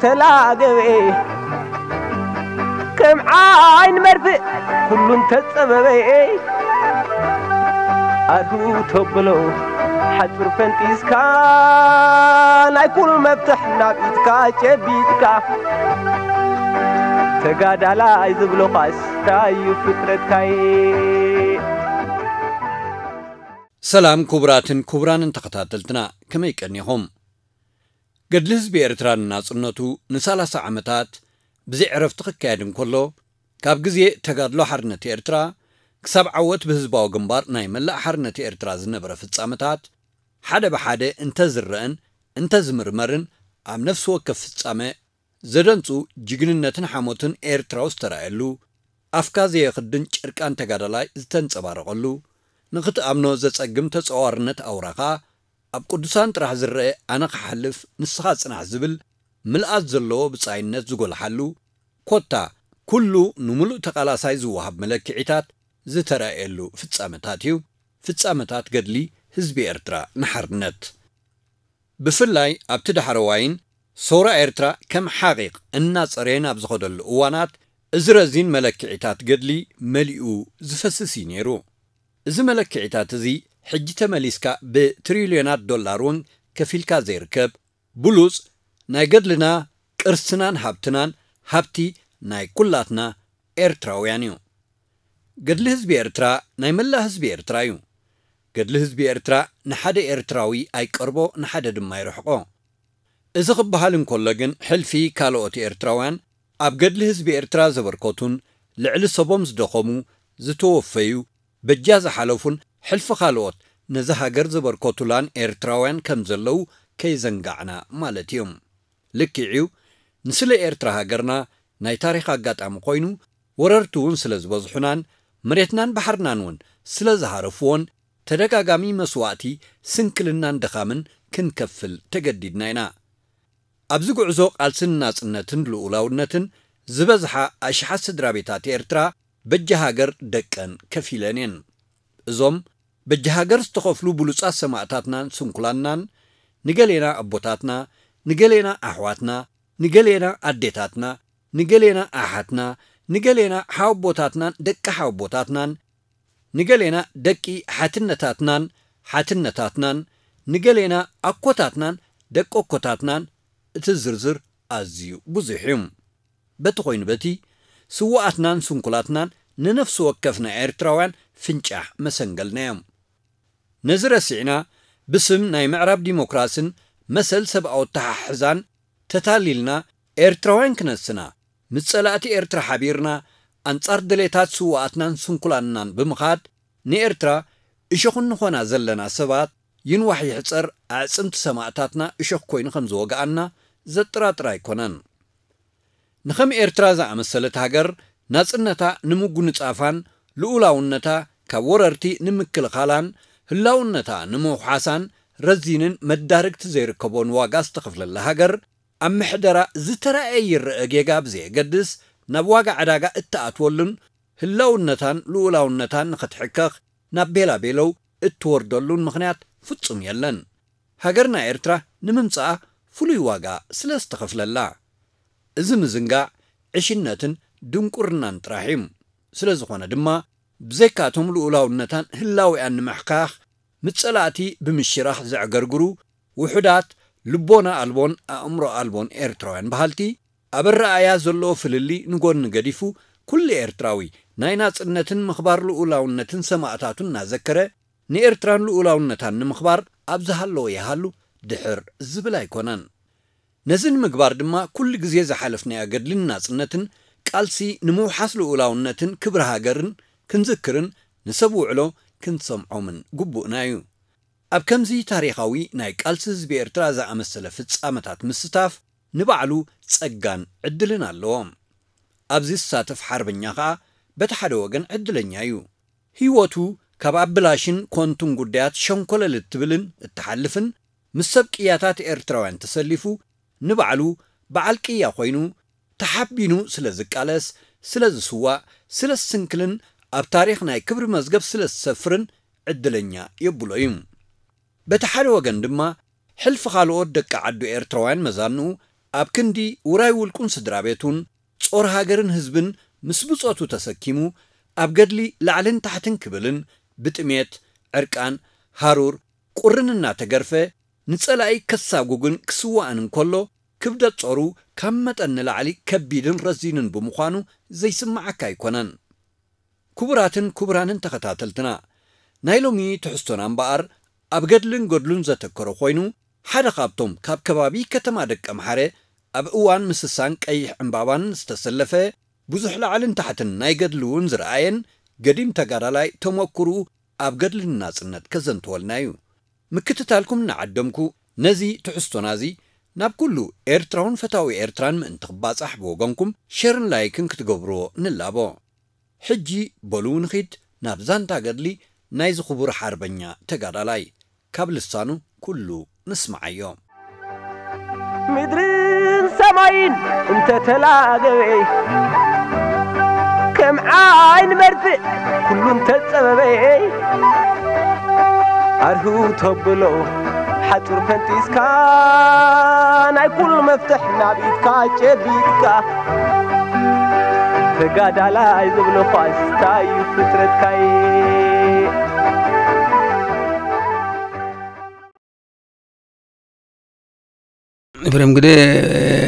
ተላገበ ከም ዓይን መርፍእ ኩሉ እንተጸበበ ኣርሁ ተብሎ ሓጹር ፈንጢስካ ናይ ኩሉ መፍትሕ ናብ ኢድካ ጨቢጥካ ተጋዳላይ ዝብሎኻስ ታዩ ፍጥረትካይ። ሰላም ክቡራትን ክቡራንን ተኸታተልትና፣ ከመይ ቀኒኹም? ገድሊ ህዝቢ ኤርትራ ንናጽነቱ ንሰላሳ ዓመታት ብዘይ ዕረፍቲ ክካየድ እንከሎ፣ ካብ ግዜ ተጋድሎ ሓርነት ኤርትራ ክሳብ ዓወት ብህዝባዊ ግንባር ናይ መላእ ሓርነት ኤርትራ ዝነበረ ፍጻመታት ሓደ ብሓደ እንተዝረአን እንተዝምርመርን ኣብ ነፍሲ ወከፍ ፍጻመ ዘደንጹ ጅግንነትን ሓሞትን ኤርትራዊ ዝተራእየሉ፣ ኣፍካ ዘየኽድን ጨርቃን ተጋዳላይ ዝተንጸባረቐሉ፣ ንኽትኣምኖ ዘጸግም ተጸዋርነት ኣውራ ኸኣ ኣብ ቅዱሳን ጥራሕ ዝረአ ኣነ ክሓልፍ ንስኻ ጽናሕ ዝብል ምልኣት ዘለዎ ብጻይነት ዝጎልሓሉ፣ ኮታ ኩሉ ንምሉእ ተቓላሳይ ዝወሃብ መለክዒታት ዝተራእየሉ ፍጻመታት እዩ፣ ፍጻመታት ገድሊ ህዝቢ ኤርትራ ንሓርነት። ብፍላይ ኣብቲ ዳሕረዋይን ሰውራ ኤርትራ ከም ሓቒቕ እናጸረየ ናብ ዝኸደሉ እዋናት፣ እዚ ረዚን መለክዒታት ገድሊ መሊኡ ዝፈስስ እዩ ነይሩ። እዚ መለክዒታት እዚ ሕጂ ተመሊስካ ብትሪልዮናት ዶላር እውን ከፊልካ ዘይርከብ፣ ብሉጽ ናይ ገድልና፣ ቅርስናን ሃብትናን፣ ሃብቲ ናይ ኩላትና ኤርትራውያን እዩ። ገድሊ ህዝቢ ኤርትራ ናይ መላእ ህዝቢ ኤርትራ እዩ። ገድሊ ህዝቢ ኤርትራ ንሓደ ኤርትራዊ ኣይቀርቦ፣ ንሓደ ድማ ይርሕቆ። እዚ ክበሃል እንከሎ ግን፣ ሕልፊ ካልኦት ኤርትራውያን ኣብ ገድሊ ህዝቢ ኤርትራ ዘበርከቱን ልዕሊ ሰቦም ዝደኸሙ፣ ዝተወፈዩ፣ በጃ ዝሓለፉን ሕልፊ ካልኦት ነዛ ሃገር ዘበርከቱላን ኤርትራውያን ከም ዘለዉ ከይዘንጋዕና ማለት እዩ። ልክዕ እዩ፣ ንስለ ኤርትራ ሃገርና ናይ ታሪኽ ኣጋጣሚ ኮይኑ፣ ወረርቲ እውን ስለ ዝበዝሑናን መሬትናን ባሕርናን እውን ስለ ዝሃረፍዎን፣ ተደጋጋሚ መስዋእቲ፣ ስንክልናን ድኻምን ክንከፍል ተገዲድና ኢና። ኣብዚ ጉዕዞ ቃልስን ናጽነትን ልኡላውነትን ዝበዝሓ ኣሽሓት ስድራ ቤታት ኤርትራ በጃ ሃገር ደቀን ከፊለን እየን። እዞም በጃ ሃገር ዝተኸፍሉ ብሉጻት ሰማእታትናን ስንኩላንናን፣ ንገሌና ኣቦታትና፣ ንገሌና ኣሕዋትና፣ ንገሌና ኣዴታትና፣ ንገሌና ኣሓትና፣ ንገሌና ሓወቦታትናን ደቂ ሓወቦታትናን፣ ንገሌና ደቂ ሓትነታትናን ሓትነታትናን፣ ንገሌና ኣኮታትናን ደቂ ኣኮታትናን፣ እቲ ዝርዝር ኣዝዩ ብዙሕ እዩ። በቲ ኮይኑ በቲ፣ ስዉኣትናን ስንኩላትናን ንነፍሲ ወከፍና ኤርትራውያን ፍንጫሕ መሰንገልና እዮም። ነዚ ረሲዕና፣ ብስም ናይ ምዕራብ ዲሞክራስን መሰል ሰብኣዊ ኣተሓሕዛን ተታሊልና፣ ኤርትራውያን ክነስና፣ ምስ ጸላእቲ ኤርትራ ሓቢርና፣ ኣንጻር ድሌታት ስዉኣትናን ስንኩላንናን ብምኻድ፣ ንኤርትራ እሾኽ እንኾና ዘለና ሰባት፣ ይንዋሕ ይሕጸር ኣዕጽምቲ ሰማእታትና እሾኽ ኮይኑ ከም ዝወግኣና ዘጠራጥር ኣይኮነን። ንኸም ኤርትራ ዝኣመሰለት ሃገር ናጽነታ ንምጉንጻፋን ልኡላውነታ ካብ ወረርቲ ንምክልኻላን ህላውነታ ንምውሓሳን ረዚንን መዳርግቲ ዘይርከቦን ዋጋ ዝተኸፍለላ ሃገር ኣብ ምሕደራ ዝተራእየ ይረአ ጌጋ ብዘየገድስ ናብ ዋጋ ዕዳጋ እትኣትወሉን ህላውነታን ልኡላውነታን ንኽትሕከኽ ናብ ቤላቤለው እትወርደሉን ምኽንያት ፍጹም የለን። ሃገርና ኤርትራ ንምምጻኣ ፍሉይ ዋጋ ስለ ዝተኸፍለላ። እዚ ምዝንጋዕ ዕሽነትን ድንቁርናን ጥራሕ እዩ። ስለ ዝኾነ ድማ፣ ብዘይካቶም ልኡላውነታን ህላዌኣን ንምሕካኽ፣ ምስ ጸላእቲ ብምሽራኽ ዘዕገርግሩ ውሑዳት ልቦና ኣልቦን ኣእምሮ ኣልቦን ኤርትራውያን በሃልቲ፣ ኣብ ኣረኣእያ ዘሎ ፍልልይ ንጎኒ ገዲፉ፣ ኩሉ ኤርትራዊ ናይ ናጽነትን ምኽባር ልኡላውነትን ሰማእታቱ እናዘከረ፣ ንኤርትራን ልኡላውነታን ንምኽባር ኣብ ዝሃለወ ይሃሉ ድሕር ዝብል ኣይኮነን። ነዚ ንምግባር ድማ ኩሉ ግዜ ዝሓለፍናዮ ገድልን ናጽነትን ቃልሲ ንምውሓስ ልኡላውነትን ክብሪ ሃገርን ክንዝክርን ንሰብ ውዕሎ ክንሰምዖምን ግቡእና እዩ። ኣብ ከምዚ ታሪኻዊ ናይ ቃልሲ ህዝቢ ኤርትራ ዝኣመሰለ ፍጻመታት ምስታፍ ንባዕሉ ጸጋን ዕድልን ኣለዎ። ኣብዚ ዝሳተፍ ሓርበኛ ኸኣ በቲ ሓደ ወገን ዕድለኛ እዩ። ህይወቱ ካብ ኣበላሽን ኮንቱን ጉዳያት ሸንኮለል እትብልን እትሓልፍን፣ ምስ ሰብ ቅያታት ኤርትራውያን ተሰሊፉ፣ ንባዕሉ በዓል ቅያ ኮይኑ፣ ተሓቢኑ ስለ ዝቃለስ፣ ስለ ዝስዋእ፣ ስለ ዝስንክልን ኣብ ታሪኽ ናይ ክብሪ መዝገብ ስለ ዝሰፍርን ዕድለኛ የብሎ እዩ። በቲ ሓደ ወገን ድማ፣ ሕልፊ ካልኦት ደቂ ዓዱ ኤርትራውያን መዛንኡ ኣብ ክንዲ ውራይ ውልቁን ስድራ ቤቱን ጾር ሃገርን ህዝብን ምስ ብጾቱ ተሰኪሙ ኣብ ገድሊ ላዕልን ታሕትን ክብልን ብጥሜት፣ ዕርቃን፣ ሃሩር፣ ቁርን እናተገርፈ ንጸላኢ ከሳጉግን ክስዋእን እንከሎ ክብደት ጾሩ ካብ መጠን ንላዕሊ ከቢድን ረዚንን ብምዃኑ ዘይስምዓካ ኣይኮነን። ክቡራትን ክቡራንን ተኸታተልትና፣ ናይ ሎሚ ትሕዝቶና እምበኣር ኣብ ገድልን ገድሉን ዘተኮረ ኮይኑ ሓደ ካብቶም ካብ ከባቢ ከተማ ደቀ ምሓረ ኣብ እዋን ምስሳን ቀይሕ ዕምባባን ዝተሰለፈ ብዙሕ ላዕልን ታሕትን ናይ ገድሊ እውን ዝረኣየን ገዲም ተጋዳላይ ተመኩርኡ ኣብ ገድልን ናጽነት ከዘንትወልና እዩ። ምክትታልኩም እናዓደምኩ ነዚ ትሕዝቶና እዚ ናብ ኩሉ ኤርትራውን ፈታዊ ኤርትራን ምእንቲ ክባጻሕ ብወገንኩም ሸርን ላይክን ክትገብርዎ ንላቦ። ሕጂ በሉ ንኺድ ናብ ዛንታ ገድሊ ናይዚ ክቡር ሓርበኛ ተጋዳላይ ካብ ልሳኑ ኩሉ ንስምዓዮ። ምድርን ሰማይን እንተተላገበ ከም ዓይን መርፍእ ኩሉ እንተጸበበ ኣርሁ ተብሎ ሓጹር ፈንጢስካ ናይ ኩሉ መፍትሕ ናብ ኢድካ ጨቢጥካ ተጋዳላይ ዝብለኳስ እንታይ እዩ ፍጥረትካይ። ኤፍሬም ግደ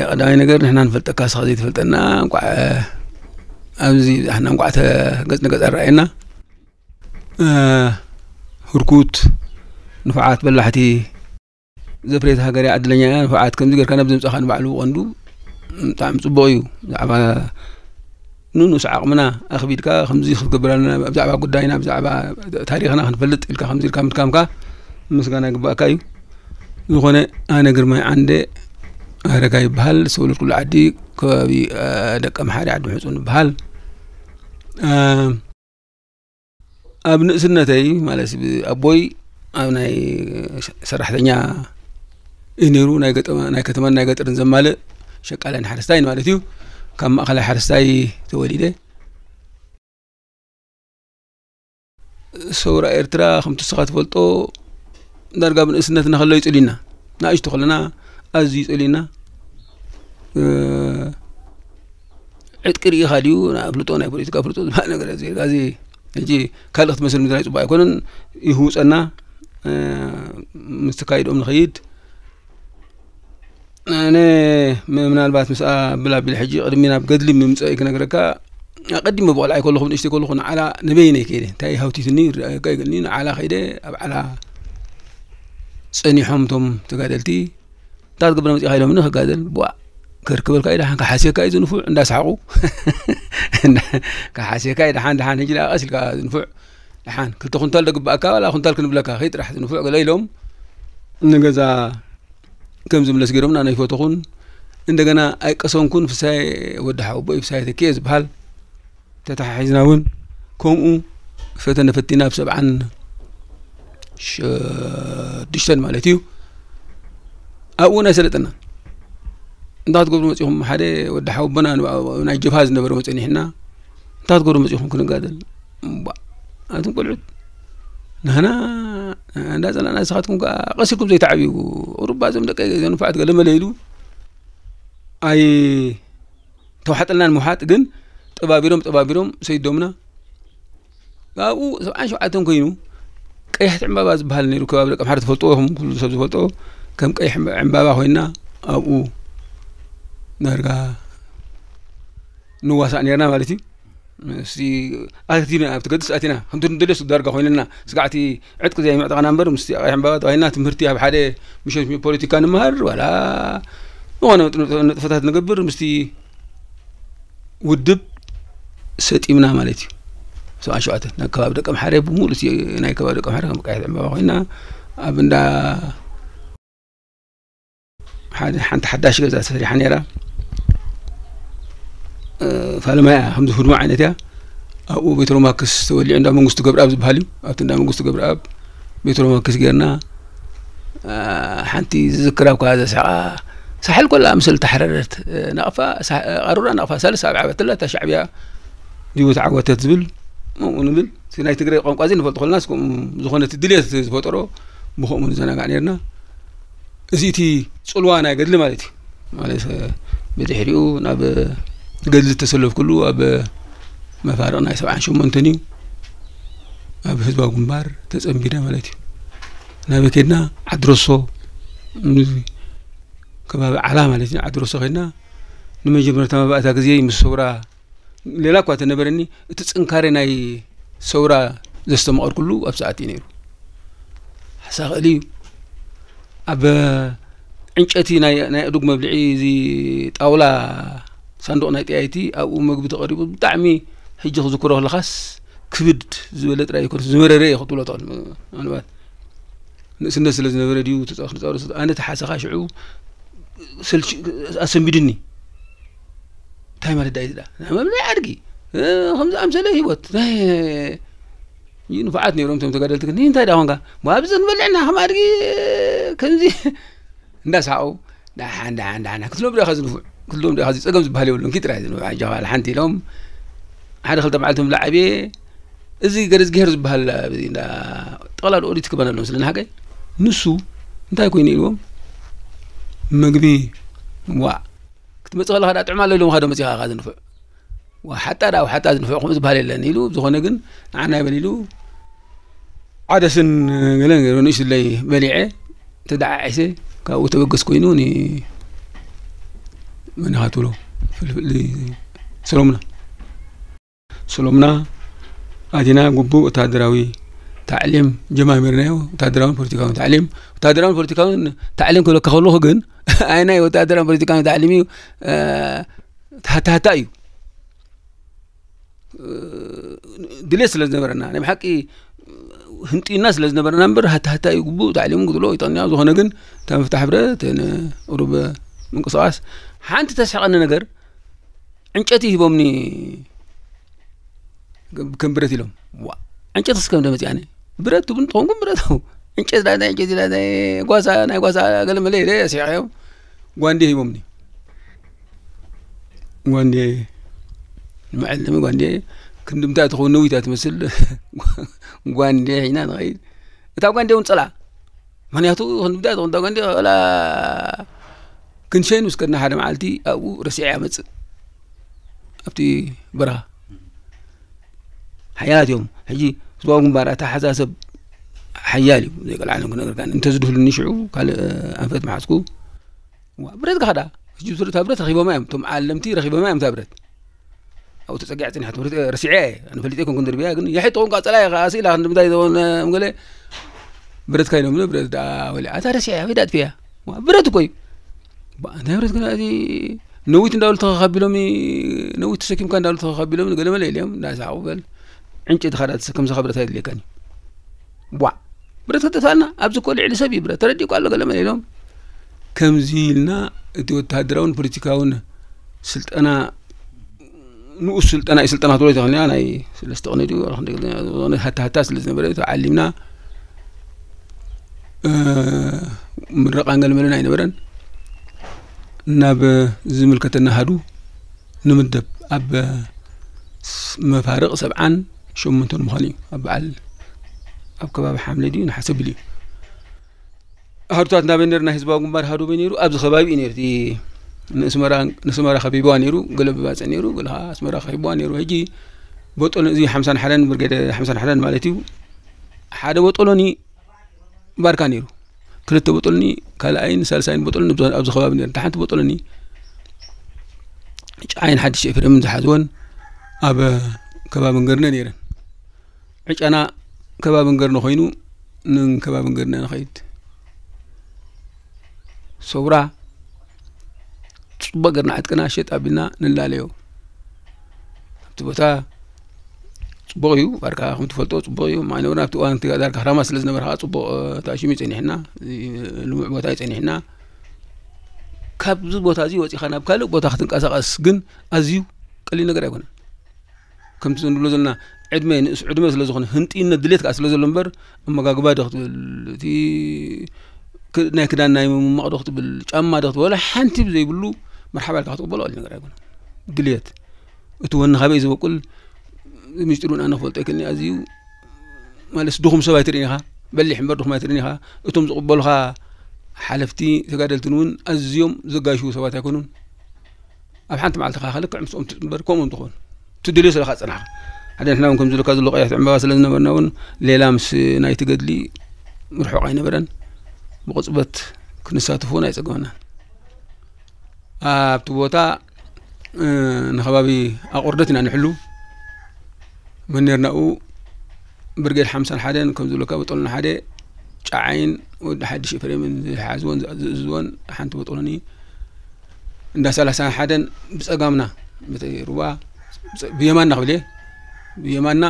ቀዳማይ ነገር ንሕና ንፈልጠካ ንስኻ ዘይትፈልጠና እንቋዕ ኣብዚ ሓና እንቋዕ ተገጽ ንገጽ ኣረኣየና። ህርኩት ንፉዓት በላሕቲ ዘፍሬት ሃገር እያ ዕድለኛ እያ ንፉዓት ከምዚ ጌርካ ነብዚ ምጻኻ ንባዕሉ ብቐንዱ ብጣዕሚ ጽቡቕ እዩ። ብዛዕባ ንንኡስ ዓቕምና ኣኽቢድካ ከምዚ ክትገብር ኣለና ብዛዕባ ጉዳይና ብዛዕባ ታሪኽና ክንፈልጥ ኢልካ ከምዚ ኢልካ ምድካምካ ምስጋና ይግባእካ እዩ። ዝኾነ ኣነ ግርማይ ዓንደ ኣረጋ ይበሃል ዝተወለድኩሉ ዓዲ ከባቢ ደቀ ምሓሪ ዓዲ ምሕፁን ይበሃል። ኣብ ንእስነተይ ማለት ኣቦይ ኣብ ናይ ሰራሕተኛ እዩ ነይሩ ናይ ከተማን ናይ ገጠርን ዘማልእ ሸቃላይን ሓረስታይን ማለት እዩ። ካብ ማእኸላይ ሓረስታይ ተወሊደ ሰውራ ኤርትራ ከምቲ ንስኻ ትፈልጦ ዳርጋ ብንእስነትና ከሎ ይጽልዩና። ንኣሽቱ ከለና ኣዝዩ ይጸልዩና። ዕጥቂ ርኢኻ ድዩ ኣፍልጦ ናይ ፖለቲካ ኣፍልጦ ዝበሃል ነገር እዚ ሕጂ ካልእ ክትመስል ምድራይ ጽቡቅ ኣይኮነን። ይህውጸና ምስ ተካይዶም ንኸይድ ኣነ ምናልባት ምስ ኣብል ኣቢል ሕጂ ቅድሚ ናብ ገድሊ ምምፀእ ክነግረካ ኣቀዲመ ብቆልዓ ከለኹ ንእሽተይ ከለኹ ንዓላ ንበይነይ ከይደ እንታይ ሃውቲትኒ ርኣየካ ይግእኒ ንዓላ ከይደ ኣብ ዓላ ፀኒሖም እቶም ተጋደልቲ እንታይ ትገብር መፂእኻ ኢሎምኒ ክጋደል ቧ ከርክበልካ እዩ ደሓን ክሓስየካ እዩ ዝንፉዕ እንዳሰሓቁ ክሓስየካ እዩ ደሓን ደሓን ሕጂ ደኣ ቀስ ኢልካ ዝንፉዕ ደሓን ክልተ ኩንታል ዶ ግባእካ ዋላ ኩንታል ክንብለካ ከይ ጥራሕ ዝንፉዕ ገለ ኢሎም ንገዛ ከም ዝምለስ ገይሮምና ናይ ፈተኹን እንደገና ኣይቀሰንኩን ፍሳይ ወዲ ሓወቦይ ፍሳይ ተኪኤ ዝበሃል ተተሓሒዝና እውን ከምኡ ፈተነ ፈቲና ኣብ ሰብዓን ሽዱሽተን ማለት እዩ ኣብኡ ናይ ሰለጠና እንታይ ክትገብሩ መፂኹም ሓደ ወዲ ሓወቦና ናይ ጀብሃ ዝነበረ መፀኒሕና እንታይ ክትገብሩ መፂኹም ክንጋደል እባ ኣቱም ቆልዑት ንህና እንዳ ጸላእና ንስኻትኩም ከኣ ቀሲልኩም ዘይትዓብዩ ቁሩባ እዞም ደቀይ ዘይንፉዓት ገለመለ ኢሉ ኣይ ተዋሕጠልናን ምውሓጥ ግን ጠባቢሮም ጠባቢሮም ሰይዶምና ኣብኡ ሰብዓን ሸውዓተን ኮይኑ ቀያሕቲ ዕምባባ ዝበሃል ነይሩ ከባቢ ደቂ ኣምሓራ ትፈልጥዎ ኢኹም ኩሉ ሰብ ዝፈልጦ ከም ቀይሕ ዕምባባ ኮይና ኣብኡ ዳርጋ ንዋሳእ ነርና ማለት እዩ ምስቲ ኣቲና ኣብቲ ገድስ ኣቲና ከምቲ ንደልዮ ዳርጋ ኮይንና ስጋዕቲ ዕጥቂ ዘይምዕጠቕና እምበር ምስቲ ኣቕያሕ ዕምባባ ተባሂልና ትምህርቲ ኣብ ሓደ ምሸት ፖለቲካ ንምሃር ዋላ ዝኾነ ንጥፈታት ንገብር ምስቲ ውድብ ሰጢምና ማለት እዩ። ሰብዓን ሸውዓተን ናብ ከባቢ ደቀ ምሓረ ብሙሉእ ናይ ከባቢ ደቀ ምሓረ ከም ቀያሕ ዕምባባ ኮይና ኣብ እንዳ ሓደ ሓንቲ ሓዳሽ ገዛ ተሰሪሓ ነይራ። ፋለማ እያ ከምዚ ህድሞ ዓይነት እያ። ኣብኡ ቤት ሮማክስ ተወሊዑ እንዳ መንግስቱ ገብረኣብ ዝበሃል እዩ። ኣብቲ እንዳ መንግስቱ ገብረኣብ ቤት ሮማክስ ጌርና ሓንቲ ዝዝክራ እኳ ዘስሕቓ ሳሕል ኮላ ምስል ተሓረረት ናቕፋ ኣሩራ ናቕፋ ሳልስ ኣብ ዓበተላ እታ ሻዕብያ ድዩ ተዓወተት ዝብል ከምኡ ንብል እቲ ናይ ትግራይ ቋንቋ እዚ ንፈልጦ ከለና ዝኾነ እቲ ድልየት ዝፈጠሮ ብከምኡ ንዘናጋዕ ነርና እዚ እቲ ፅልዋ ናይ ገድሊ ማለት እዩ ማለት ብድሕሪኡ ናብ ገድሊ ዝተሰለፍኩሉ ኣብ መፋርቕ ናይ ሰብዓን ሸሞንተን እዩ። ኣብ ህዝባዊ ግንባር ተጸንቢረ ማለት እዩ። ናበይ ከድና? ዓድረሶ፣ ከባቢ ዓላ ማለት እዩ። ዓድረሶ ከድና ንመጀመርታ መባእታ ግዜ ምስ ሰውራ ሌላ እኳ ተነበረኒ፣ እቲ ጽንካሬ ናይ ሰውራ ዘስተማቐርኩሉ ኣብ ሰዓት እዩ ነይሩ። ሓሳኽእል እዩ። ኣብ ዕንጨቲ ናይ ናይ ኣእዱግ መብልዒ፣ እዚ ጣውላ፣ ሳንዱቕ ናይ ጠያይቲ፣ ኣብኡ መግቢ ተቐሪቡ፣ ብጣዕሚ ሕጂ ክዝክሮ ከለኻስ ክብድ ዝበለ ጥራይ ይኮን፣ ዝመረረ እየ ክትብሎ ትኽእል። ምናልባት ንእስነት ስለ ዝነበረ ድዩ ተጻ-፣ ክጻወት ስለ-፣ ኣነ ተሓሰኻ ሽዑ ሰልች-፣ ኣሰንቢድኒ። እንታይ ማለት ዳይ ዝዳ? ናይ መብልዒ ኣድጊ፣ እ፣ ከምዚ ኣምሰለ ህይወት። ናይ ንፉዓት ነይሮም እቶም ተጋደልቲ፣ ግን እንታይ ደኣ ኾንካ? ሞ ኣብዚ ንበልዕና ከም ኣድጊ ከምዚ እንዳሳቑ፣ ደሓን፣ ደሓን፣ ደሓን ክትሎም ዲኻ ዝንፉዕ? ክትሎም ዲኻ እዚ ጸገም ዝበሃል የብሉን። ኪድ ጥራይ ዝንፉዕ። ኣጆኻ፣ ሓንቲ ኢሎም ሓደ ክልተ መዓልቲ ምብላዕ ዓብየ። እዚ ገረዝግሄር ዝበሃል፣ እዚ እንዳ ጠቕላላ ኦዲት ክበና ኣለዎም ስለ ንሓቀይ። ንሱ እንታይ ኮይኑ ኢልዎም? መግቢ፣ ዋእ፣ ክትመጽእ ከለኻ ደኣ ጥዕማ ኣሎ ኢሎም ኻዶ መጺኻ ኢኻ ዝንፉዕ። ዋሓጣ ደኣ ዋሓጣ ዝንፉዕ ከምኡ ዝበሃል የለን ኢሉ፣ ብዝኾነ ግን ንዓና ይበል ኢሉ ዓደስን ገለን ገይሩ ንእሽትለይ በሊዐ ተደዓዒሰ። ካብኡ ተበገስ ኮይኑ ኒ-፣ መን ኢኻ ትብሎ? ፍልፍል ሰሎምና። ሰሎምና ኣቲና ግቡእ ወተሃደራዊ ታዕሊም ጀማሚርናዮ። ወተሃደራውን ፖለቲካውን ታዕሊም፣ ወተሃደራውን ፖለቲካውን ታዕሊም ክብለካ ከለኹ ግን ኣይናይ ወተሃደራውን ፖለቲካውን ታዕሊም እዩ፣ እ፣ ተሃታሃታ እዩ። እ፣ ድሌት ስለ ዝነበረና፣ ናይ ብሓቂ ህንጢና ስለ ዝነበረና እምበር፣ ሃታ ሃታ እዩ ግቡእ ታዕሊሙ ክጥሎ ይጠንያ። ዝኾነ ግን፣ እታ ምፍታሕ ሕብረት፣ ን-፣ ቁሩብ ምንቅስቓስ፣ ሓንቲ ተስሕቐኒ ነገር፣ ዕንጨቲ ሂቦምኒ፣ ከም ብረት ኢሎም። ዋ፣ ዕንጨቲ እስከ እንደ መጽኣኒ። ብረት ትብሉ እንተኾንኩም ብረት፣ ዕንጨቲ ዳ-፣ ዕንጨቲ ዳ-፣ ጓሳ፣ ናይ ጓሳ ገለ መለ ኢለ ስሒቐዮም። ጓንዴ ሂቦምኒ። ጓንዴ፣ መዐለሚ ጓንዴ፣ ክንድምታ ትኸውን ነዊት እያ ትመስል። ጓንዴ ሒና ንኸይድ። እታ ጓንዴ እውን ጸላ። ምኽንያቱ ክንድምታ ትኸውን እታ ጓንዴ፣ ወላ ክንሸይን ምስ ከድና ሓደ መዓልቲ ኣብኡ ረሲዐ እያ መጽእ። ኣብቲ በረኻ። ሓያላት እዮም። ሕጂ ህዝባዊ ግንባር ኣተሓሳሰብ ሓያል እዩ። ዘይቀልዓለም ክነግርካ። እንተዝድህሉኒ ሽዑ ካልእ ኣንፈት መሓዝኩ። ዋ፣ ብረት ከሓዳ። ሕጂ ብትሪ እታ ብረት ረኺቦማ እዮም። እቶም ዓለምቲ ረኺቦማ እዮም እታ ብረት። ኣብኡ ተጸጊዐ ጸኒሐ፣ ትምህርቲ ረሲዐ እየ። ኣነ ፈሊጠ ኣይኮንኩን ድርብያ፣ ግን የሕጥቑን ቃጸላ እየ፣ ከኣ ስኢላ ክንዲ ምንታይ ዝኾነ እምገለ ብረትካ ኢሎምኒ፣ ብረት ደኣ ወሊዓ። እታ ረሲዐ እያ፣ ወይ ደኣ ኣጥፊኣ። ዋ፣ ብረት እኮ እዩ። ባ-፣ እንታይ ብረት ግን፣ እቲ ነዊት እንዳበሉ ተኸኻቢሎም፣ ነዊት ተሰኪምካ እንዳበሉ ተኸኻቢሎም፣ ገለ መለ ኢሎም፣ እንዳሳቑ በል። ዕንጨይቲ ካዳ ተሰከምሰኻ ብረት ኣይድልየካን እዩ። ቧዕ! ብረት ከጠፍኣልና፣ ኣብዚ እኮ ልዕሊ ሰብ እዩ ብረት፣ ተረዲእኳ ኣሎ፣ ገለ መለ ኢሎም። ከምዚ ኢልና እቲ ወተሃደራውን ፖለቲካውን ስልጠና፣ ንኡስ ስልጠና እዩ፣ ስልጠና ትብሎ ይተኽእልያ፣ ናይ ሰለስተ ቅነ ድዩ፣ ወላ ክንደይ ቅነ፣ ዝኾነ ሃታ ሃታ ስለ ዝነበረ፣ ተዓሊምና፣ እ፣ ምረቓን ገለ መለን ኣይነበረን። ናብ ዝምልከተና ሃዱ ንምደብ፣ ኣብ ስ-፣ መፋርቕ ሰብዓን ሸሞንተን ምዃኑ እዩ። ኣብ በዓል፣ ኣብ ከባቢ ሓምለ ድዩ ነሓሰ ብል እዩ። ኣሃዱታት ናበይ ነይሩ? ናይ ህዝባዊ ግንባር ኣሃዱ ኣበይ ነይሩ? ኣብዚ ከባቢ እዩ ነይሩ። እቲ ንእስመራ፣ ንእስመራ ከቢብዋ ነይሩ፣ ገለ ብባጽዕ ነይሩ፣ ገለ ኸዓ ኣስመራ ከቢብዋ ነይሩ። ሕጂ ቦጦሎኒ፣ እዚ ሓምሳን ሓደን፣ ብርጌድ ሓምሳን ሓደን ማለት እዩ። ሓደ ቦጦሎኒ ባርካ ነይሩ። ክልተ ቦጦሎኒ፣ ካልኣይን ሳልሳይን ቦጦሎኒ ኣብዚ፣ ኣብዚ ከባቢ ነይሩ። እታ ሓንቲ ቦጦሎኒ ጫይን ሓድሽ ኤፍሬምን ዝሓዝወን ኣብ ከባቢ እንገርነ ነይረን። ዕጫና ከባቢ እንገርነ ኮይኑ፣ ንከባቢ እንገርነ ንኸይድ። ሰውራ ጽቡቕ ጌርና ዕጥቅና ሸጥ ኣቢልና ንላለዮ። ኣብቲ ቦታ ጽቡቕ እዩ፣ ባርካ ከም ትፈልጦ ጽቡቕ እዩ። ማይ ነበርና ኣብቲ እዋን እቲ ዳርጋ ክራማት ስለ ዝነበረ ከዓ ጽቡቕ፣ እ፣ ተኣሽሙ እዩ ጸኒሕና፣ እ፣ ልሙዕ ቦታ እዩ ጸኒሕና። ካብዚ ቦታ እዚ ወጺኻ ናብ ካልእ ቦታ ክትንቀሳቐስ ግን ኣዝዩ ቀሊል ነገር ኣይኮነን። ከምቲ ንብሎ ዘለና ዕድመ፣ ንእስ ዕድመ ስለ ዝኾነ፣ ህንጥይነት ድሌት ከኣ ስለ ዘሎ እምበር፣ ኣመጋግባ ዶ ክትብል፣ እቲ ክ-፣ ናይ ክዳን ናይ ምምማቕ ዶ ክትብል፣ ጫማ ዶ ክትብል፣ ወላ ሓንቲ ብዘይብሉ መርሓባ ኢልካ ክትቕበሎ ቀሊል ነገር ኣይኮነን። ድሌት፣ እቲ ወኒ ካበይ ዝበቁል ሚስጢሩ ንኣነ ክፈልጦ ኣይክእልን እየ። ኣዝዩ ማለት ድኹም ሰብ ኣይትርእን ኢኻ፣ በሊሕ እምበር ድኹም ኣይትርእን ኢኻ። እቶም ዝቕበሉኻ ሓለፍቲ ተጋደልትን እውን ኣዝዮም ዘጋይሽዉ ሰባት ኣይኮኑን። ኣብ ሓንቲ መዓልቲ ከኣ ልክዕ ምስኦም ትጽንበር፣ ከምኦም ትኾን። ትደልዮ ስለኻ ጸናሕካ። ሓደ ንሕና እውን ከምዚ ኢልካ ዘሎ ቀያሕቲ ዕምባባ ስለ ዝነበርና እውን ሌላ ምስ ናይቲ ገድሊ ርሑቕ ኣይነበረን። ብቕጽበት ክንሳተፍ እውን ኣይጸገመናን። ኣብቲ ቦታ፣ እ፣ ንኸባቢ ኣቑርደት ኢና ንሕሉ። መን ነርናኡ ብርጌድ ሓምሳን ሓደን ከም ዝብለካ በጦልና ሓደ ጫዓይን ወዲ ሓድሽ ኤፍሬምን ዝሓዝወን ዝእዝዝወን ሓንቲ በጦሎኒ እንዳ ሰላሳን ሓደን ብጸጋምና፣ በቲ ሩባ ብጸ-፣ ብየማንና ክብል እየ። ብየማንና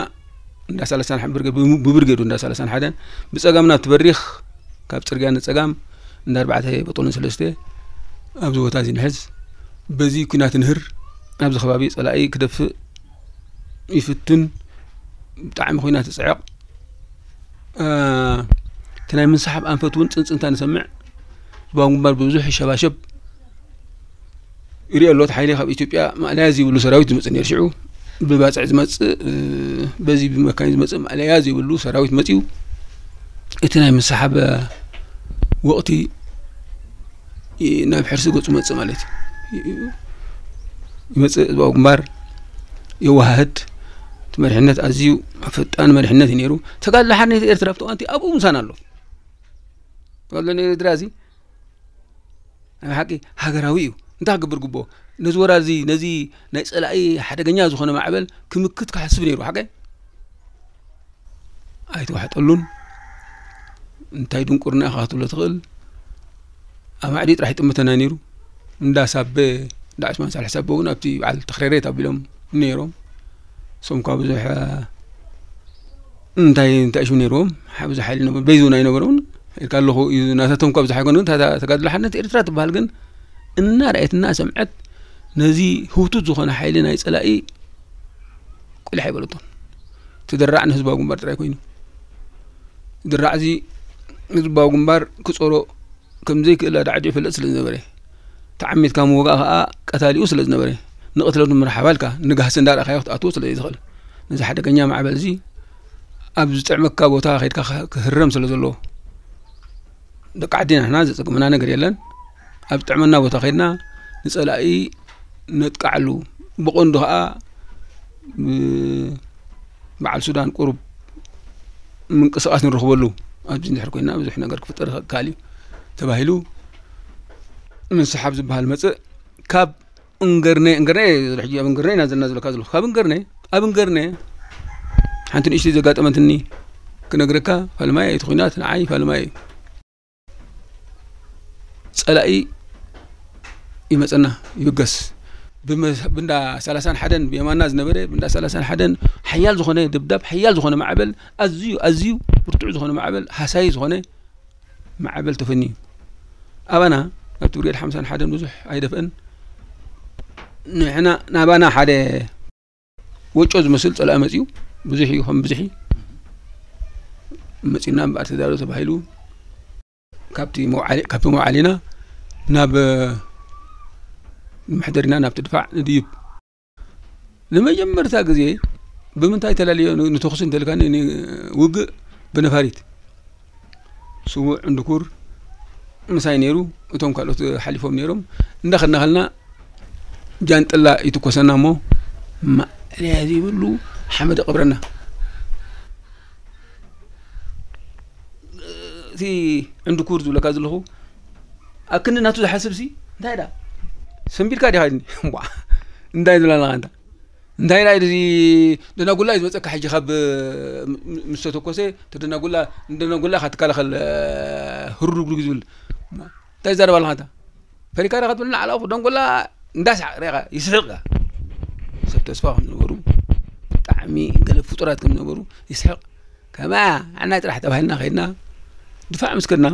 እንዳ ሰላሳን ሓደን ብርጌድ፣ ብሙ-፣ ብብርጌዱ እንዳ ሰላሳን ሓደን ብጸጋምና እቲ በሪኽ ካብ ጽርግያ ንጸጋም እንዳ ኣርባዕተ በጦሎኒ ሰለስተ ኣብዚ ቦታ እዚ ንሕዝ። በዚ ኲናት ንህር ኣብዚ ከባቢ ጸላኢ ክደፍእ ይፍትን። ብጣዕሚ ኲናት ይጽዕቕ። እ፣ እቲ ናይ ምንስሓብ ኣንፈት እውን ጽንጽንታ ንሰምዕ። ህዝባዊ ግንባር ብብዙሕ ይሸባሸብ። ይሪኦ ኣሎ፣ እቲ ሓይሊ ካብ ኢትዮጵያ ማእለያ ዘይብሉ ሰራዊት ዝመጽእ ነይሩ ሽዑ። ብባጽዕ ዝመጽእ፣ እ፣ በዚ ብመካይን ዝመጽእ ማእለያ ዘይብሉ ሰራዊት መጺኡ። እቲ ናይ ምንስሓብ ወቕቲ ይ-፣ ናብ ሕርሲ ገጹ መጽእ ማለት እዩ። ይ-፣ ይመጽእ፣ ህዝባዊ ግንባር የወሃህድ። እቲ መሪሕነት ኣዝዩ ፈጣን መሪሕነት እዩ ነይሩ። ተጋድሎ ሓርነት ኤርትራ ኣብቲ እዋንቲ ኣብኡ ምሳና ኣሎ። ተጋድሎ ናይ ኤርትራ እዚ ናይ ብሓቂ ሃገራዊ እዩ። እንታይ ክገብር ግብኦ? ነዚ ወራር እዚ፣ ነዚ ናይ ጸላኢ ሓደገኛ ዝኾነ ማዕበል ክምክት ክሓስብ ነይሩ፣ ሓቀይ? ኣይተዋሕጠሉን። እንታይ ድንቁርና ኢኻ ክትብሎ ትኽእል? ኣማዕዲ ጥራሕ ይጥምተና ነይሩ። እንዳ ሳበ፣ እንዳ ዑስማን ሳልሕ ሳበ እውን ኣብቲ በዓል ተኽሬሬት ኣቢሎም ነይሮም። እሶም እኳ ብዙሕ እንታይ፣ እንታይ ሽም ነይርዎም? ሓ-፣ ብዙሕ ሓይሊ ነበር-፣ በይዙን ኣይነበሩን። ኢልካ ኣለኹ እዩ፣ ናታቶም እኳ ብዙሕ ኣይኮኑን። እታ፣ እታ ተጋድሎ ሓርነት ኤርትራ ትበሃል ግን እናረኣየት እናሰምዐት ነዚ ህውቱት ዝኾነ ሓይሊ ናይ ጸላኢ ቁሊሕ ኣይበለቶን። ትድራዕ ንህዝባዊ ግንባር ጥራይ ኮይኑ። ድራዕ እዚ ህዝባዊ ግንባር ክጾሮ ከም ዘይክእል ኣዳዕዲዑ ይፈልጥ ስለ ዝነበረ፣ ተዓሚትካ ምውጋእ ከኣ ቀታሊኡ ስለ ዝነበረ፣ ንቕትለቱ መርሓባ ኢልካ ንጋህሲ እንዳረኣኻዮ ክትኣትዎ ስለ ዘይትኽእል፣ ነዚ ሓደገኛ ማዕበል እዚ ኣብ ዝጥዕመካ ቦታ ከይድካ ክህ-፣ ክህረም ስለ ዘለዎ፣ ደቂ ዓድና ንሕና ዘጸግመና ነገር የለን። ኣብ ዝጥዕመና ቦታ ከይድና ንጸላኢ ነጥቅዓሉ። ብቐንዱ ከኣ፣ ብ-፣ በዓል ሱዳን ቁሩብ ምንቅስቓስ ንረኽበሉ። ኣብዚ እንድሕር ኮይና ብዙሕ ነገር ክፍጠር ይኽእል እዩ ተባሂሉ ምስሓብ ዝበሃል መጽእ። ካብ እንገርነ፣ እንገርነ፣ ሕጂ ኣብ እንገርነ ኢና ዘለና ዘለካ ዘለኹ። ካብ እንገርነ፣ ኣብ እንገርነ ሓንቲ ንእሽተይ ዘጋጠመትኒ ክነግረካ፣ ፋልማይ እቲ ኲናት ንዓይ ፋልማይ እዩ። ጸላኢ ይመጸና፣ ይብገስ። ብመ-፣ ብንዳ ሰላሳን ሓደን ብየማና ዝነበረ፣ ብንዳ ሰላሳን ሓደን ሓያል ዝኾነ ድብዳብ፣ ሓያል ዝኾነ ማዕበል፣ ኣዝዩ፣ ኣዝዩ ብርቱዕ ዝኾነ ማዕበል፣ ሃሳዪ ዝኾነ ማዕበል ተፈንዩ። ኣባና፣ ኣብቲ ብርጌድ ሓምሳን ሓደን ብዙሕ ኣይደፍአን። ንሕና፣ ናባና ሓደ ወጮ ዝመስል ጸላኢ መጺኡ፣ ብዙሕ እዩ፣ ከም ብዝሒ መጺኡና እምበኣር ተዳሎ ተባሂሉ፣ ካብቲ መውዓሊ-፣ ካብቲ መውዓሊና ናብ፣ እ፣ መሕደሪና ናብቲ ድፋዕ ንድይብ። ንመጀመርታ ግዜ ብምንታይ ተላልዮ ን-፣ ንተኹሲ እንተልካኒ፣ ን-፣ ውግእ ብነፋሪት። ስዉእ ዕንድኩር ምሳይ ነይሩ፣ እቶም ካልኦት ሓሊፎም ነይሮም። እንዳኸድና ከልና ጃንጥላ ይትኮሰና እሞ፣ ማእለያ ዘይብሉ ሓመድ ይቐብረና። እቲ ዕንድኩር ዝብለካ ዘለኹ፣ ኣብ ክንዲ ናቱ ዝሓስብሲ፣ እንታይ ደኣ? ሰንቢድካ ዲኻ ኢልኒ? እምቧ፣ እንታይ ዝብላ ኣለኻ ኣንታ? እንታይ ናይ እዚ ደናጉላ እዩ ዝመጸካ ሕጂ ካብ፣ ም-፣ ምስ ተተኮሰ፣ እቲ ደናጉላ፣ ንደናጉላ ኢኻ ትከላኸል፣ ህሩድጉድጉ ዝብል። እንታይ ትዛረብ ኣለኻ ኣንታ? ፈሪካ ዲኻ ትብል ንዓላኡ ደንጎላ እንዳሳቕ ሬኻ ይስሕቕ። ሰብ ተስፋ ከም ዝነበሩ፣ ብጣዕሚ ገለ ፍጡራት ከም ዝነበሩ ይስሕቕ። ከማ ዓናይ ጥራሕ ተባሂልና ከይድና፣ ድፋዕ ምስ ከድና፣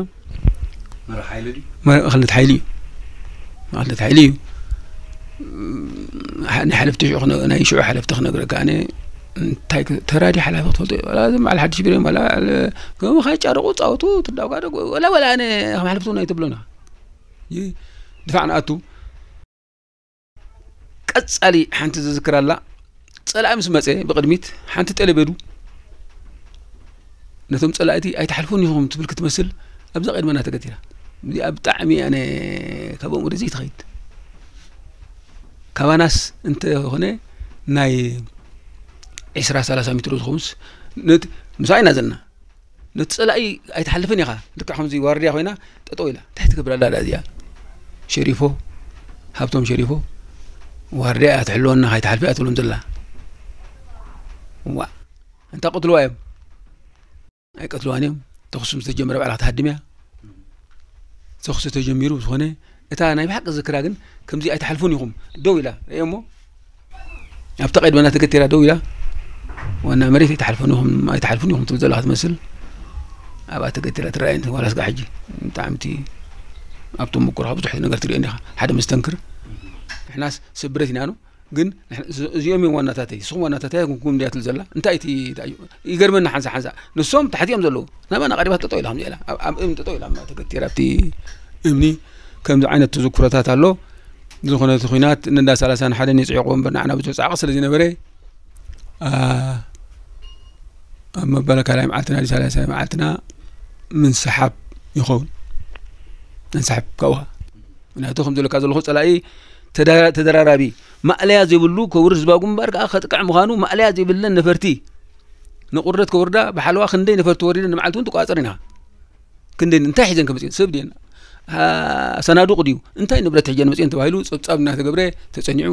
መራሒ ሓይሊ ድዩ? መ-፣ መኸልነት ሓይሊ እዩ። መኸልነት ሓይሊ እዩ። ም-፣ ሓ-፣ ናይ ሓለፍቲ ሽዑ ክነ-፣ ናይ ሽዑ ሓለፍቲ ክነግረካ ኣነ፣ እንታይ ክ-፣ ተራዲ ሓላፊ ክትፈልጦ እዩ። ዋላ እዞም በዓል ሓድሽ ቢሮ እዮም፣ ዋላ በዓል፣ ከምኡ ከይጫረቑ ጻወቱ፣ ትዳጓደጉ፣ ዋላ፣ ዋላ ኣነ ከም ሓለፍቲ እውን ኣይተብሎና። ይ-፣ ድፋዕ ንኣቱ። ቀጻሊ ሓንቲ ዝዝክር ኣላ። ጸላኢ ምስ መጸ ብቕድሚት ሓንቲ ጠለቤዱ ነቶም ጸላእቲ ኣይትሓልፉን ኢኹም ትብል ክትመስል ኣብዛ ቅድመና ተገቲራ። እዚኣ ብጣዕሚ ኣነ ካብኦም ወደዚ ትኸይድ። ካባናስ እንተኾነ ናይ ዒስራ ሰላሳ ሜትሮ ዝኾንስ ነት ምሳይ ኢና ዘለና። ነቲ ጸላኢ ኣይትሓልፍን ኢኻ። ልክዕ ከምዚ ዋርድያ ኮይና ጠጠው ኢላ እንታይ ትገብር ኣላ እዚኣ? ሸሪፎ፣ ሃብቶም ሸሪፎ፣ ዋርድያ እያ ትሕልወና፣ ካይትሓልፊ እያ ትብሎም ዘላ። ዋ፣ እንታ ቅትልዋ እዮም። ኣይቀትልዋን እዮም። ተኹሲ ምስ ተጀመረ ባዕላ ክትሃድም እያ። ተኹሲ ተጀሚሩ ዝኾነ እታ ናይ ብሓቂ ዝክራ ግን ከምዚ ኣይትሓልፉን ኢኹም ደው ኢላ ርእየ እሞ ኣብታ ቀድመና ተገቲራ ደው ኢላ ዋና መሬት ኣይትሓልፉን ኢኹም ኣይትሓልፉን ኢኹም ትብል ዘላ ክትመስል ኣብኣ ተገቲራ ትረኣየን ዋላ ስጋ ሕጂ ብጣዕሚ እቲ ኣብቶም ምቁር ብዙሕ ነገር ትርእየን ኢኻ ሓደ መስተንክር ንሕናስ ስብረት ኢና ነው ግን ንሕና- እዚ- እዚኦም እዮም ዋናታተይ ንስኹም ዋናታተይ ኣይኮንኩም እንድያ ትብል ዘላ እንታይ እቲ እንታይ እዩ? ይገርመና ሓንሳ ሓንሳ ንሶም ታሕቲ እዮም ዘለዉ ናባና ቀሪባት ጠጠው ኢላ ከምዚ ኢላ ኣብ ኣብ እም ጠጠው ኢላ እማ ተገቲራ ኣብቲ እምኒ ከምዚ ዓይነት ተዘክሮታት ኣሎ ዝኾነ እቲ ኩናት ንዳ ሰላሳን ሓደን ይፅዕቑ እምበር ንዓና ብዙሕ ፃዕቂ ስለ ዝነበረ ኣ- ኣብ መበለ ካልኣይ መዓልትና ዲ ሳልሳይ መዓልትና ምንስሓብ ይኸውን። ምንስሓብ ካብኡኻ ምክንያቱ ከም ዘለካ ዘለኹ ጸላኢ ተዳ- ተደራራቢ ማእለያ ዘይብሉ ከውርድ ዝባጉ ምንባር ከዓ ከጥቅዕ ምዃኑ ማእለያ ዘይብለን ነፈርቲ ንቁርደት ከውርዳ ብሓለዋ ክንደይ ነፈርቲ ወሪደን ንመዓልቲ እውን ትቋፀር ኢና ክንደይ እንታይ ሒዘን ከመፅእን ሰብ ድየን ሰናዱቕ ድዩ እንታይ ንብረት ሕጀን መፅእን ተባሂሉ ፀብፃብ እናተገብረ ተፀኒዑ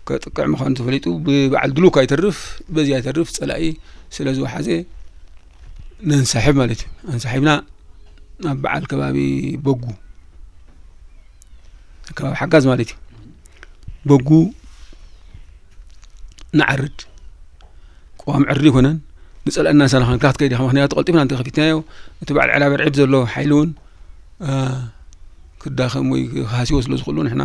ከጥቅዕ ምዃኑ ተፈሊጡ ብበዓል ድሉክ ኣይተርፍ በዚ ኣይተርፍ ፀላኢ ስለ ዝወሓዘ ነንሳሕብ ማለት እዩ ኣንሳሒብና ኣብ በዓል ከባቢ በጉ ከባቢ ሓጋዝ ማለት እዩ በጉ ንዓርድ ቅዋም ዕርዲ ይኮነን ንፀልአና ሰናኸን ካት ከይዲ ምክንያቱ ቀልጢፍና እንተከፊትናዮ እቲ በዓል ዕላ በርዒድ ዘሎ ሓይሊ እውን ክዳኸም ወይ ክሃስዮ ስለ ዝኽእሉ ንሕና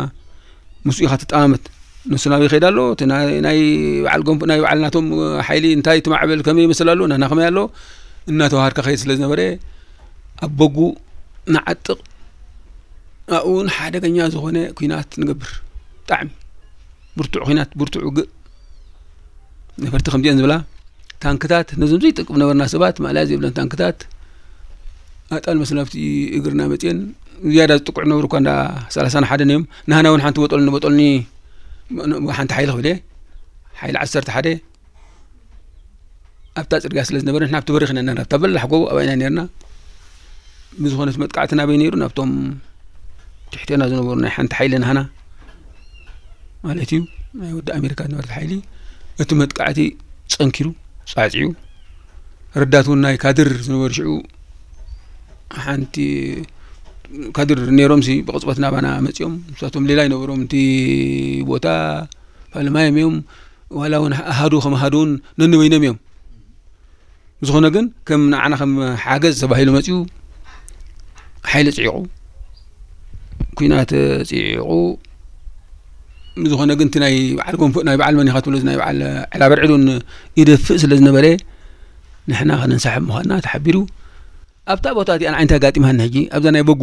ምስኡ ኢኻ ትጠማመት ንሱ ናበይ ይኸይድ ኣሎ እቲ ናይ ናይ በዓል ገንፎ ናይ በዓል ናቶም ሓይሊ እንታይ እቲ ማዕበል ከመይ ይመስል ኣሎ ናና ከመይ ኣሎ እናተዋሃድካ ከይድ ስለ ዝነበረ ኣብ በጉ ንዓጥቕ ኣብኡ እውን ሓደገኛ ዝኾነ ኩናት ንገብር ብጣዕሚ ብርቱዕ ኩናት ብርቱዕ ውግእ ነፈርቲ ከምዚአን ዝብላ ታንክታት ነዞም ዘይጠቅም ነበርና ሰባት ማእለያ ዘይብለን ታንክታት ኣጣል መስላፍቲ እግርና መፅየን ዝያዳ ዝጥቅዑ ነበሩ እኳ እንዳ ሰላሳን ሓደን እዮም ናህና እውን ሓንቲ በጠልኒ በጠልኒ ሓንቲ ሓይሊ ክብል ሓይሊ ዓሰርተ ሓደ ኣብታ ፅርግያ ስለ ዝነበረ ንሕና ኣብቲ በሪኽ ኢና ነርና ኣብታ በላሕ ጎቦ ኣብኣ ኢና ነርና ብዝኾነት መጥቃዕቲ ናበይ ነይሩ ናብቶም ትሕቴና ዝነበሩ ናይ ሓንቲ ሓይሊ ናህና ማለት እዩ ናይ ወዲ ኣሜሪካ ዝነበረት ሓይሊ እቲ መጥቃዕቲ ፀንኪሩ ፃዕፂዑ ረዳት እውን ናይ ካድር ዝነበሩ ሽዑ ሓንቲ ካድር ነይሮም ሲ ብቅፅበት ናባና መፂኦም ንሳቶም ሌላ ይነበሮም እቲ ቦታ ፋለማዮም እዮም ዋላ እውን ኣሃዱ ከም ኣሃዱ እውን ነንበይኖም እዮም ዝኾነ ግን ከም ንዓና ከም ሓገዝ ተባሂሉ መፂኡ ሓይሊ ፅዒቑ ኩናት ፅዒቑ ዝኾነ ግን እቲ ናይ በዓል ጎንፎ ናይ በዓል መኒኻ ትብሎ ናይ በዓል ዕላበርዕድ እውን ይደፍእ ስለ ዝነበረ ንሕና ከነንሳሕብ ምዃንና ተሓቢሩ ኣብታ ቦታ እቲኣ ንዓይንታ ኣጋጢማኒ ሕጂ ኣብዛ ናይ በጉ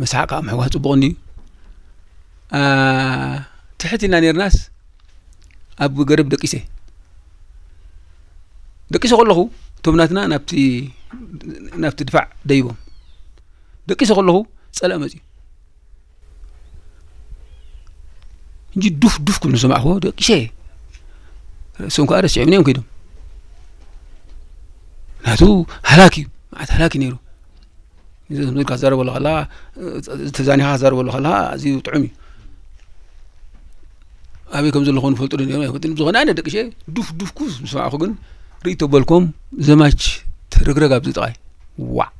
መስሓቅ ከዓ ምሕዋስ ፅቡቅ እንድዩ ትሕት ኢልና ነርናስ ኣብ ገረብ ደቂሰ ደቂሰ ከለኹ እቶም ናትና ናብቲ ናብቲ ድፋዕ ደይቦም ደቂሰ ከለኹ ፀላእ መፅዩ እንጂ ዱፍ ዱፍ ክብሉ ሰማዕክዎ ደቂሰ ርእሶም ከዓ ረሲዖም እዮም ከይዶም ናቱ ሃላክ እዩ መዓት ሃላክ እዩ ነይሩ እዚ ትምህርካ ትዛረበሉ ከለካ ተዛኒኻ ትዛረበሉ ከለካ ኣዝዩ ጥዑም እዩ ኣበይ ከም ዘለኹ ንፈልጡ ዶ ነይሮም ኣይፈልጥን ብዝኾነ ኣነ ደቂ ሸ ዱፍ ዱፍ ኩስ ምስ ሰማዕኹ ግን ርእይቶ በልኮም ዘማች ተረግረግ ኣብዚ ጥቓይ ዋዕ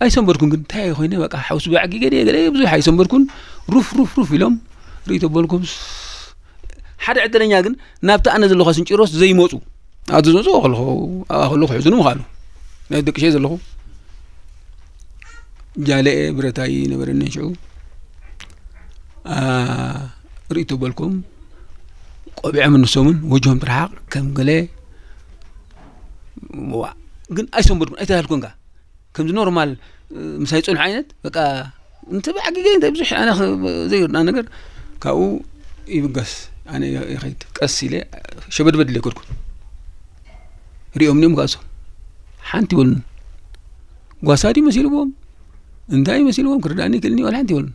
ኣይሰንበድኩን ግን እንታይ ኮይነ በቃ ሓውስ ብዕጊ ገለ ገለ ብዙሕ ኣይሰንበድኩን ሩፍ ሩፍ ሩፍ ኢሎም ርእይቶ በልኮም ሓደ ዕድለኛ ግን ናብቲ ኣነ ዘለኹ ስንጭሮስ ዘይመፁ ኣብዚ ዝመፁ ከለኹ ኣብኣ ከለኹ ሕዝኑ ምዃኑ ናይ ደቂ ሸ ዘለኹ ጃለኤ ብረታይ ነበረኒ ሽዑ ርእይቶ በልኩም ቆቢዖም ንሶምን ወጅሆም ትርሓቕ ከም ገለ ዋ ግን ኣይሰንበድኩን ኣይተባህልኩን ጋ ከምዚ ኖርማል ምሳይ ፅንሑ ዓይነት በቃ እንተ ብዓጊገ እንተ ብዙሕ ኣነ ዘይርድና ነገር ካብኡ ይብገስ ኣነ ይኸይድ ቀስ ኢለ ሸበድበድ ኢለ ከድኩ ሪኦም ኒኦም ካብሶም ሓንቲ ይበሉን ጓሳ ድዩ መሲልዎም እንታይ መሲልዎም ክርዳእኒ ክልኒ ዋላ ሓንቲ ይበሉን።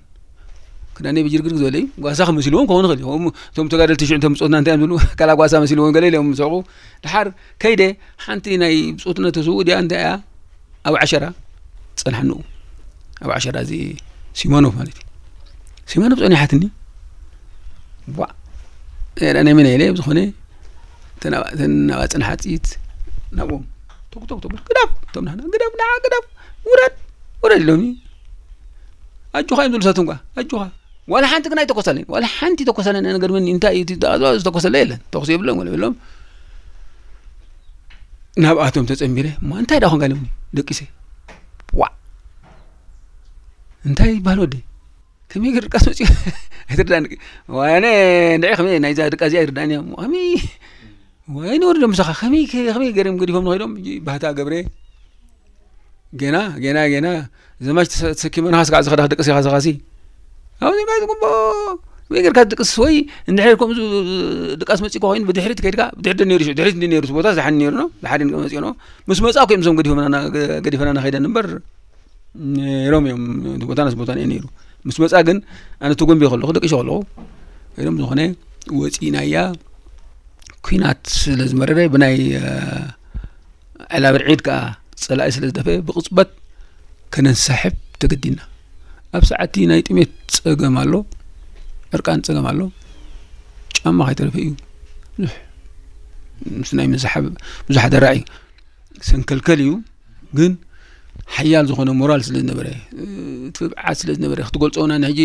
ክዳነይ ብጅርግርግ ዝበለ እዩ። ጓሳ ክመስልዎም ክኸውን ይኽእል እዩ። እቶም ተጋደልቲ ሽዑ እንቶም ብጾትና እንታይ እዮም ዝብሉ? ካላ ጓሳ መስልዎም ገለ ኢሎም ምስሕቑ። ድሓር ከይደ ሓንቲ ናይ ብጾትና ተስውኡ ድያ እንታይ እያ? ኣብ ዓሸራ ጸንሓ ንኡ። ኣብ ዓሸራ እዚ ሲሞኖቭ ማለት እዩ። ሲሞኖቭ ጸኒሓትኒ። ዋ። ኤረ ናይ መን ኢለ ብዝኾነ ተናባ- ተናባጽን ሓጺት ናብኦም። ቶክ ቶክ ቶክ ግዳፍ እቶም ናህና ግዳፍ ንዓ ግዳፍ ውረድ ውረድ ኢሎምኒ። ኣጆኻ እዮም ዝብሉ ሳቶም ኳ ኣጆኻ ዋላ ሓንቲ ግን ኣይተኮሰለይን ዋላ ሓንቲ ተኮሰለይን ነገር ምን እንታይ እዩ እቲ ዝኣዝዋ ዝተኮሰለ የለን ተኩሲ የብሎም ወለ የብሎም። ናብኣቶም ተጸንቢረ እሞ እንታይ ዳ ኾንካ ኢሎምኒ ደቂሰ። ዋ እንታይ ይባሃል ወደይ ከመይ ገይሩ ድቃስ መፅኡ ኣይትርዳእኒ። ዋነ እንድዒ ከመይ ናይዛ ድቃ እዚኣ ኣይርዳእኒ እያ። ከመይ ወይ ነውሪ ዶ ምሳኻ ከመይ ከመይ ገይሮም ገዲፎም ንኸይዶም እጂ ባህታ ገብረ ገና ገና ገና ዘማች ተሰኪመና ኻስካ ዝኸዳ ደቅስ ኢኻ ዘኻሲ ኣብዚ ጋ ዝግቦ ወይ ገርካ ድቅስ ወይ እንድሕር ከምዚ ድቃስ መፂእካ ኮይኑ ብድሕሪት ከይድካ ብድሕሪት ዶ ነይሩ ሽዑ ድሕሪት እንዲ ነይሩ ቦታ ዝሓን ነይሩ ነው ዝሓደ መፂኡ ነው ምስ መፃ ኮይም ዞም ገዲፈና ገዲፈና ንኸይደን እምበር ነይሮም እዮም እቲ ቦታ ነስ ቦታ ነይሩ ምስ መፃ ግን ኣነ ተጎንቢ ከለኹ ደቂሸ ከለኹ ኮይኖም ዝኾነ ወፂናያ ኩናት ስለ ዝመረረ ብናይ ዕላብር ዒድ ከዓ ፀላኢ ስለ ዝደፈ ብቕፅበት ከነንሳሕብ ተገዲና ኣብ ሰዓቲ ናይ ጥሜት ፀገም ኣሎ ዕርቃን ፀገም ኣሎ ጫማ ከይተረፈ እዩ ብዙሕ ምስ ናይ ምንሳሓብ ብዙሕ ኣደራዕ እዩ ሰንከልከል እዩ ግን ሓያል ዝኾነ ሞራል ስለ ዝነበረ ትብዓት ስለ ዝነበረ ክትገልፆ ና ሕጂ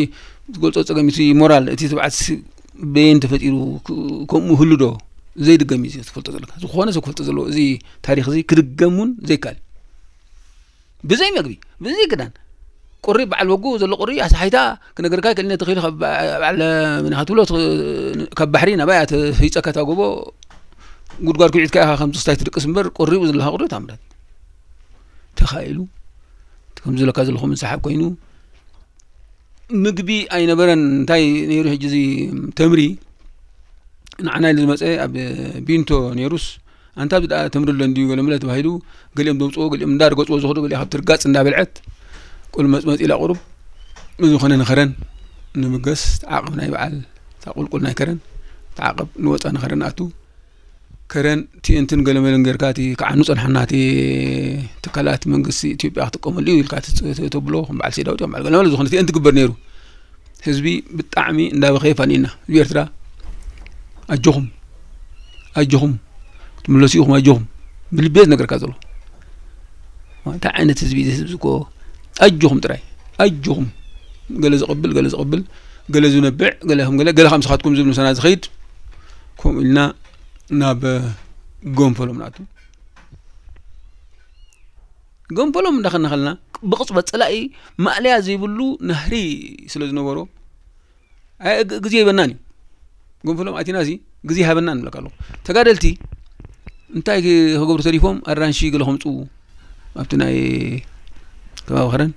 ክትገልፆ ፀገም እቲ ሞራል እቲ ትብዓት በየን ተፈጢሩ ከምኡ ህሉ ዶ ዘይድገም እዩ ትፈልጦ ዘለካ ዝኾነ ሰብ ክፈልጦ ዘለዎ እዚ ታሪክ እዚ ክድገም እውን ዘይካል ብዘይ መግቢ ብዘይ ክዳን ቁሪ በዓል ወጉ ዘሎ ቁሪ ኣስሓይታ ክነገርካ ክልነ ተኺሉ በዓል ምንኻ ትብሎ ካብ ባሕሪ ናባይ ኣተ ህይፀካ ታጎቦ ጉድጓድ ኩዒትካ ኢኻ ከም ስታይ ትድቅስ እምበር ቁሪኡ ዘለካ ቁሪ ታምራት ተኻኢሉ ከም ዝለካ ዘለኹ ምንስሓብ ኮይኑ ምግቢ ኣይነበረን እንታይ ነይሩ ሕጂ እዚ ተምሪ ንዓና ኢሉ ዝመፀ ኣብ ቢንቶ ነይሩስ ኣንታ ብዳ ተምሪ ኣሎ እንዲዩ ገለምለ ተባሂሉ ገሊኦም ደውፅዎ ገሊኦም እንዳርገፅዎ ዝኸዱ ገሊኣ ካብ ትርጋፅ እንዳበልዐት ቁል መፅመፅ ኢላ ቁሩብ ዝኾነ ንኸረን ንምገስ ተዓቐብ ናይ በዓል ታቁልቁል ናይ ከረን ተዓቐብ ንወፃ ንኸረን ኣቱ ከረን ቲኤንትን ገለመለን ጌርካ እቲ ክዓኑ ጸንሓና እቲ ትካላት መንግስቲ ኢትዮጵያ ክጥቀመሉ እዩ ኢልካ ተብሎ ከም በዓል ሴዳውት እዮም በዓል ገለመለ ዝኾነ ቲኤንቲ ግበር ነይሩ ህዝቢ ብጣዕሚ እንዳበኸየ ፋኒና ህዝቢ ኤርትራ ኣጆኹም ኣጆኹም ክትምለሱ ኢኹም ኣጆኹም ብልቤት ነገርካ ዘሎ እንታይ ዓይነት ህዝቢ እዚ ህዝቢ እኮ ኣጆኹም ጥራይ ኣጆኹም ገለ ዝቕብል ገለ ዝቕብል ገለ ዝነብዕ ገለ ከም ገለ ገለ ከም ስኻትኩም ዝብል ምሳና ዝኸይድ ከምኡ ኢልና ናብ ጎንፈሎም ንኣቱ። ጎንፈሎም እንዳኸና ከለና ብቕፅበት ፀላኢ ማእለያ ዘይብሉ ናህሪ ስለ ዝነበሮ ግዜ ይበናን እዩ። ጎንፈሎም ኣቲና እዚ ግዜ ሃበና ንብለካ ኣለኹ። ተጋደልቲ እንታይ ክገብሩ ተሪፎም ኣራንሺ ገለ ከምፅኡ ኣብቲ ናይ ከባቢ ኸረን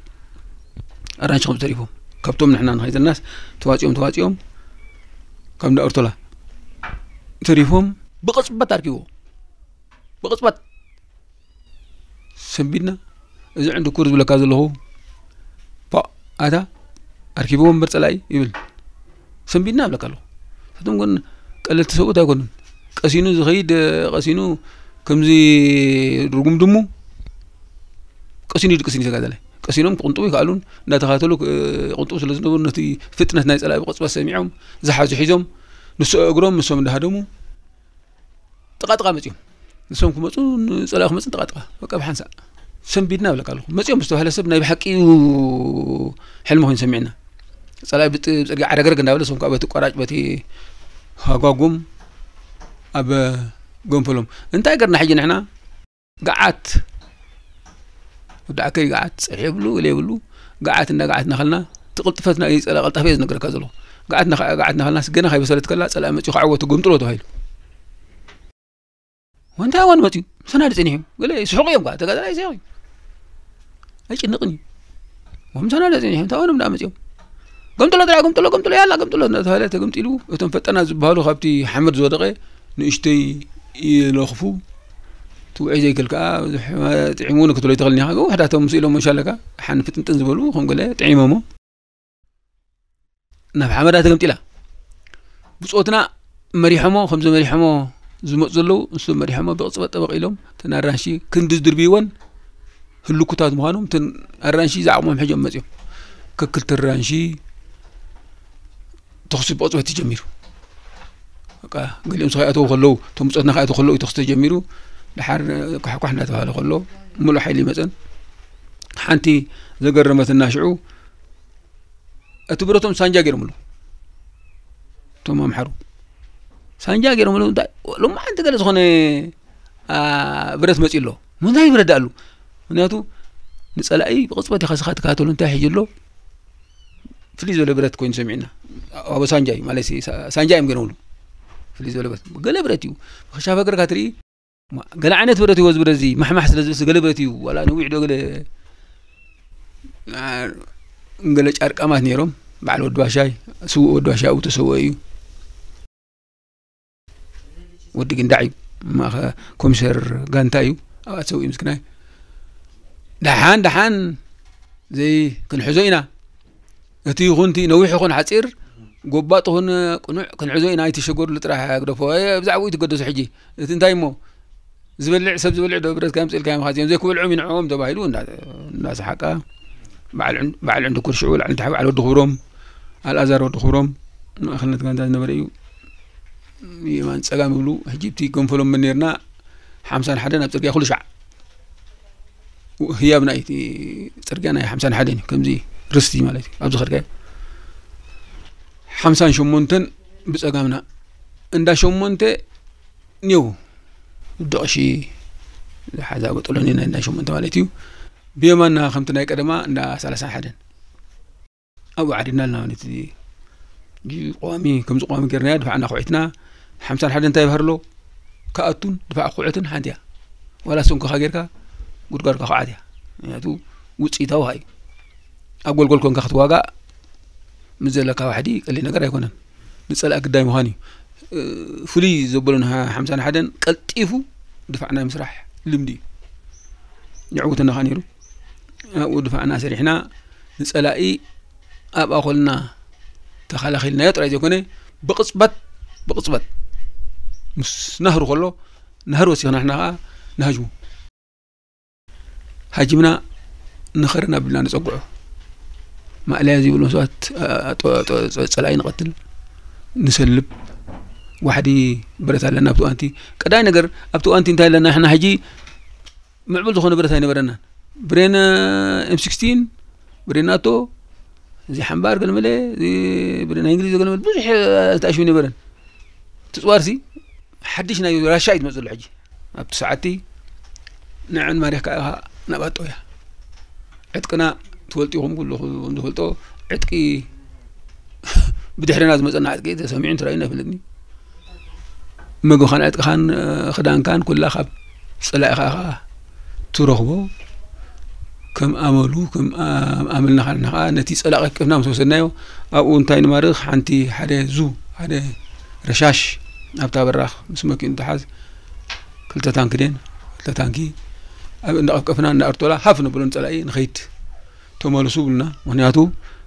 ኣራንሺ ከምፅኡ ተሪፎም ካብቶም ንሕና ንኸይዘልናስ ተዋፂኦም ተዋፂኦም ካብ እንዳ ኦርቶላ ተሪፎም ብቕፅበት ኣርኪቦ ብቕፅበት ሰንቢድና እዚ ዕንድኩር ዝብለካ ዘለኹ ፓ ኣታ ኣርኪብዎ እምበር ፀላኢ ይብል ሰንቢድና እብለካ ኣለኹ እቶም ግን ቀለልቲ ሰብኡት ኣይኮኑን ቀሲኑ ዝኸይድ ቀሲኑ ከምዚ ርጉም ድሙ ቀሲኑ ይድቅስን እዩ ተጋዳላይ ቀሲኖም ክቕንጥቡ ይከኣሉን እንዳተኻተሉ ቅንጥቡ ስለ ዝነበሩ ነቲ ፍጥነት ናይ ፀላኢ ብቕፅበት ሰሚዖም ዝሓዙ ሒዞም ንሱ እግሮም ንሶም እንዳሃደሙ ጥቓጥቓ መፅዮም ንሶም ክመፁ ንፀላኢ ክመፅን ጥቓጥቓ በቃ ብሓንሳእ ሰንቢድና ብለካ ኣለኹ መፅዮም ዝተባህለ ሰብ ናይ ብሓቂ እዩ ሕልሚ ኮይኑ ሰሚዕና ፀላኢ ብፅርጊ ዓረግረግ እንዳበለ እሶም ከዓ በቲ ቆራጭ በቲ ሃጓጉም ኣብ ጎንፈሎም እንታይ ገርና ሕጂ ንሕና ገዓት ወዲ ዓከይ ገዓት ፀብሒ የብሉ ገለ የብሉ ገዓት እንዳ ገዓት እናኸልና ትቕልጥፈት ናይ ፀላ ቀልጣፈ እየ ዝነገረካ ዘለኹ ገዓት ገዓት እናኸልና ገና ካይበሰለት ከላ ፀላ መፅኡ ክዓወቱ ገምጥሎ ተባሂሉ ወንታይ ዋን መፅኡ ምሰና ድፅኒሑ ገለ ስሕቁ እዮም ኳ ተጋዳላይ ስሕቁ ኣይጭንቕን እዩ ምሰና ድፅኒሑ እንታይ ዋኖም ዳ መፅኦም ገምጥሎ ጥራይ ገምጥሎ ገምጥሎ ያላ ገምጥሎ እናተባሃለ ተገምጢሉ እቶም ፈጠና ዝበሃሉ ካብቲ ሓመድ ዝወደቐ ንእሽተይ ይለኽፉ ትውዒ ዘይክእል ከዓ ብዙሕ ጥዒሙ እውን ክትብሎ ይትኽእል ኢኻ። ግን ውሕዳቶም ምስ ኢሎም መሻለካ ሓን ፍጥንጥን ዝበሉ ከም ገለ ጥዒሞሞ ናብ ሓመዳ ተገምጢላ። ብጾትና መሪሖሞ፣ ከምዚ መሪሖሞ ዝመፁ ዘለዉ፣ ንሱ መሪሖሞ ብቕፅበት ጠበቕ ኢሎም እተን ኣራንሺ ክንዲ ዝድርብይወን ህልኩታት ምዃኖም፣ እተን ኣራንሺ ዝዓቕሞም ሕጆም መፅዮም። ከክልተ ኣራንሺ ተኹሲ ብቕፅበት ተጀሚሩ። በቃ ገሊኦም ከይኣተዉ ከለዉ፣ እቶም ብጾትና ከይኣተዉ ከለዉ እዩ ተኹሲ ተጀሚሩ። ድሓር ኳሕኳሕ እንዳተባሃለ ከሎ ምሉእ ሓይሊ ይመፀን። ሓንቲ ዘገረመትና ሽዑ እቲ ብረቶም ሳንጃ ገይሮምሉ። እቶም ኣምሓሩ ሳንጃ ገይሮምሉ። እንታይ ሎማዓንቲ ገለ ዝኾነ፣ አ፣ ብረት መፂኡ ኣሎ። ምንታይ ብረት ደኣ ኣሉ? ምክንያቱ ንፀላኢ ብቕፅበት ኢኻ ስኻ ትከታተሎ። እንታይ ሒዙ ኣሎ? ፍልይ ዝበለ ብረት ኮይኑ ሰሚዕና። ኣብ ሳንጃ እዩ ማለት ሳ-፣ ሳንጃ እዮም ገይሮምሉ። ፍልይ ዝበለ ብረት። ገለ ብረት እዩ። ብክሻፍ እግርካ ትርኢ። ማ-፣ ገለ ዓይነት ብረት እዩ፣ እዚ ብረት እዚ ማሕማሕ ስለ ዝብልስ ገለ ብረት እዩ። ዋላ ነዊሕ ዶ ገለ፣ አ፣ ገለ ጫርቃማት ነይሮም። በዓል ወዲ ባሻይ፣ ስዉእ ወዲ ባሻይ ኣብኡ ተሰወአ እዩ። ወዲ ግንዳዕ እዩ። ማኸ-፣ ኮሚሰር ጋንታ እዩ። ኣብኣ ተሰዊኡ ምስክናይ። ደሓን፣ ደሓን ዘይ ክንሕዞ ኢና። እቲ ይኹን እቲ ነዊሕ ይኹን ሓፂር፣ ጎባጥ ይኹን ቅኑዕ ክንሕዞ ኢና። ኣይትሸገሩሉ ጥራሕ ግደፎ። እ፣ ብዛዕባኡ ይትገደሱ ሕጂ። እቲ እንታይ እሞ ዝበልዕ ሰብ ዝበልዕ ዶ ብረትካ የምፅእልካ እዮም፣ ካዚኦም ዘይክበልዖም ይንዕኦም ተባሂሉ እንዳ-፣ እንዳሰሓቃ በዓል ዕን-፣ በዓል ዕንድኩር ሽዑ በዓል እንታይ በዓል ወዲ ክብሮም፣ ኣልኣዛር ወዲ ክብሮም ማእኸልነት ጋንታ ዝነበረ እዩ። የማን ጸጋም ይብሉ። ሕጂ እቲ ገንፈሎም ምን ነርና ሓምሳን ሓደን ኣብ ጽርግያ ኩሉ ሻዕ ህያብ ናይ እቲ ጽርግያ ናይ ሓምሳን ሓደን እዩ። ከምዚ ርስቲ ማለት እዩ። ኣብዚ ከድካዮ ሓምሳን ሸሞንተን ብጸጋምና እንዳ ሸሞንተ ኒው ደቕሺ ዝሓዛ በጠሎኒ ናይ እንዳ ሸሞንተ ማለት እዩ። ብየማና ከምቲ ናይ ቀደማ እንዳ ሰላሳን ሓደን ኣብኡ ዓዲድና ኣለና ማለት እዩ። እዚ ቀዋሚ፣ ከምዚ ቀዋሚ ጌርናያ፣ ድፋዕና ኩዒትና፣ ሓምሳን ሓደን እንታይ ይበሃል ኣሎ? ክኣቱን ድፋዕ ክኹዕትን ሓንቲ እያ። ዋላ ሰንኮኻ ጌርካ ጉድጓድካ ኩዓት እያ። ምክንያቱ ውፅኢታዊ እዩ። ኣብ ጎልጎል ኮንካ ክትዋጋእ ምስ ዘለካ ዋሕዲ ቀሊል ነገር ኣይኮነን። ንፀላእ ግዳይ ምዃን እዩ። እ፣ ፍሉይ ዘበሎ ንሓ-፣ ሓምሳን ሓደን ቀልጢፉ ድፋዕ ናይ ምስራሕ ልምዲ እዩ። የዕውተና ከኣ ነይሩ። ኣብኡ ድፋዕና ሰሪሕና ንጸላኢ ኣብኣ ኮልና ተኸላኺልናዮ ጥራይ ዘይኮነ፣ ብቕጽበት፣ ብቕጽበት ምስ ናህሩ ከሎ፣ ናህሩ ወሲኽና ንሕና ከኣ ንሃጅሙ። ሃጂምና ንኸረን ኣቢልና ንጸግዖ። ማእለያ ዘይብሎም ሰባት፣ ጸላኢ ንቐትል፣ ንሰልብ። ዋሕዲ ብረት ኣለና ኣብቲ እዋንቲ። ቀዳይ ነገር ኣብቲ እዋንቲ እንታይ ኣለና ንሕና ሕጂ ምዕቡል ዝኾነ ብረት ኣይነበረናን። ብሬን ኤም ሲክስቲን፣ ብሬን ናቶ፣ እዚ ሓምባር ገለመለ፣ እዚ ብሬን ናይ እንግሊዝ ገለመለ፣ ብዙሕ ተኣሽሙ ኣይነበረን። እቲ ጽዋርሲ ሓድሽ ናይ ራሻ እዩ ዝመጽእ ዘሎ ሕጂ። ኣብቲ ሰዓቲ ንዕን ማሪኽካ ኢኻ ናብ ኣጦያ። ዕጥቅና ትፈልጡ ኢኹም፣ ኩሉ፣ ኩሉ ዝፈልጦ ዕጥቂ ብድሕርና ዝመጸና ዕጥቂ ተሰሚዑን ተራእዩን ኣይፈልጥን እዩ። ምግብኻን ዕጥቅኻን፣ እ፣ ክዳንካን ኩላ ካብ ጸላኢኻ ኢኻ ትረኽቦ። ከም ኣመሉ፣ ከም ኣ-፣ ኣመልና ኻልና ኸዓ ነቲ ጸላኢ ቀልጢፍና ምስ ወሰድናዮ፣ ኣብኡ እንታይ ንማርኽ፣ ሓንቲ፣ ሓደ ዙ፣ ሓደ ረሻሽ ኣብታ በራኽ ምስ መኪኑ ተሓዝ፣ ክልተ ታንኪ ደን፣ ክልተ ታንኪ ኣብ እንዳቐፍቀፍና፣ እንዳኣርቶላ ሃፍ ነብሎ ንጸላኢ ንኸይድ። ተመለሱ ብሉና። ምኽንያቱ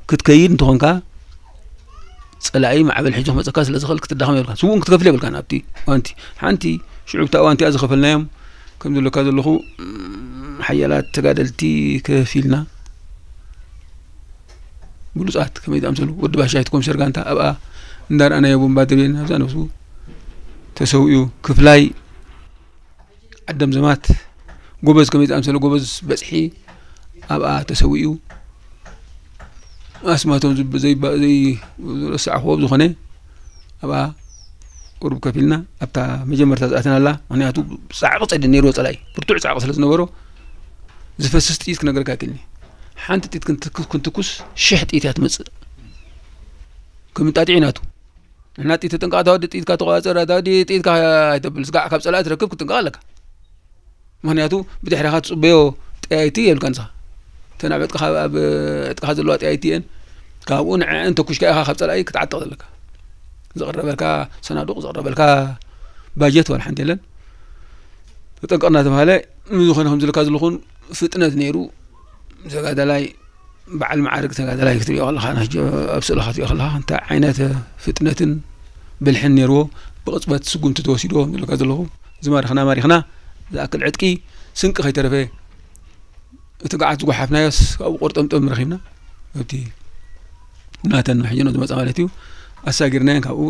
ክትከይድ እንተኾንካ ጸላኢ ማዕበል ሒዙ ክመጸካ ስለ ዝኽእል ክትዳኸም የብልካ። ስዉእን ክትከፍል የብልካን ኣብቲ እዋንቲ። ሓንቲ ሽዑ ብታ እዋንቲ እያ ዝኸፈልናዮም። ከም ዝብለካ ዘለኹ፣ ም፣ ሓያላት ተጋደልቲ ከፊልና። ብሉጻት ከመይ ዝኣምሰሉ። ወዲ ባሻይ እቲ ኮሚሰር ጋንታ ኣብኣ እንዳረኣናዮ ቦምባ ድብሬን ኣብዛ ነብሱ ተሰዊኡ። ክፍላይ ዓደም ዘማት ጎበዝ ከመይ ዝኣምሰለ ጎበዝ በጽሒ ኣብኣ ተሰዊኡ። ኣስማቶም ዝብ-፣ ዘይባ-፣ ዘይ-፣ ዝረሳዕኽዎ ብዝኾነ ኣብኣ ቁሩብ ከፊልና ኣብታ መጀመርታ ዝኣተናላ፣ ምኽንያቱ ጻዕቂ ጸድን ነይርዎ ጸላኢ፣ ብርቱዕ ጻዕቂ ስለ ዝነበሮ ዝፈስስ ጥይት ክነግረካ ኣይክእልን እየ። ሓንቲ ጥይት ክንትኩስ፣ ክንትኩስ ሽሕ ጥይት እያ ትመጽእ። ከምጣጢዕ ናቱ። ንሕና ጥይት ተጠንቀቕ፣ እታ ወዲ ጥይትካ ተቆጻጸር፣ እታ ወዲ ጥይትካ ኣይተብል፣ ስጋዕ ካብ ጸላኢ ትረክብ ክትጥንቀቕ ኣለካ። ምኽንያቱ ብድሕሪኻ ትጽበዮ ጠያይቲ የብልካ ንስኻ። እተን ኣብ ዕጥቅኻ፣ ኣብ ዕጥቅኻ ዘለዋ ጠያይቲ እየን። ካብኡ ንዐአን ተኩሽካ ኢኻ ካብ ጸላኢ ክትዓጥቕ ዘለካ። ዝቕረበልካ ሰናዱቕ፣ ዝቕረበልካ ባጀት ዋላ ሓንቲ የለን። ተጠንቀቕ እናተባሃለ፣ ምዝኾነ ከምዚ ኢልካ ዘለኹን ፍጥነት ነይሩ። ተጋዳላይ፣ በዓል መዓርግ ተጋዳላይ ክትሪኦ ከለኻ፣ ናብ ሕጂ ኣብ ስእሊ ክትሪኦ ከለኻ፣ እንታይ ዓይነት ፍጥነትን ብልሕን ነይርዎ። ብቕጽበት ስጉምቲ ተወሲድዎ፣ ዝብለካ ዘለኹ፣ ዝማርኽና ማሪኽና፣ ዝኣክል ዕጥቂ፣ ስንቂ ከይተረፈ፣ እቲ ገዓት ዝጓሓፍናዮስ ካብኡ ቁርጥምጥም ረኺብና፣ ኣብቲ ናተን ሕጂ ነው ዝመጻ ማለት እዩ። ኣሳጊርናየን፣ ካብኡ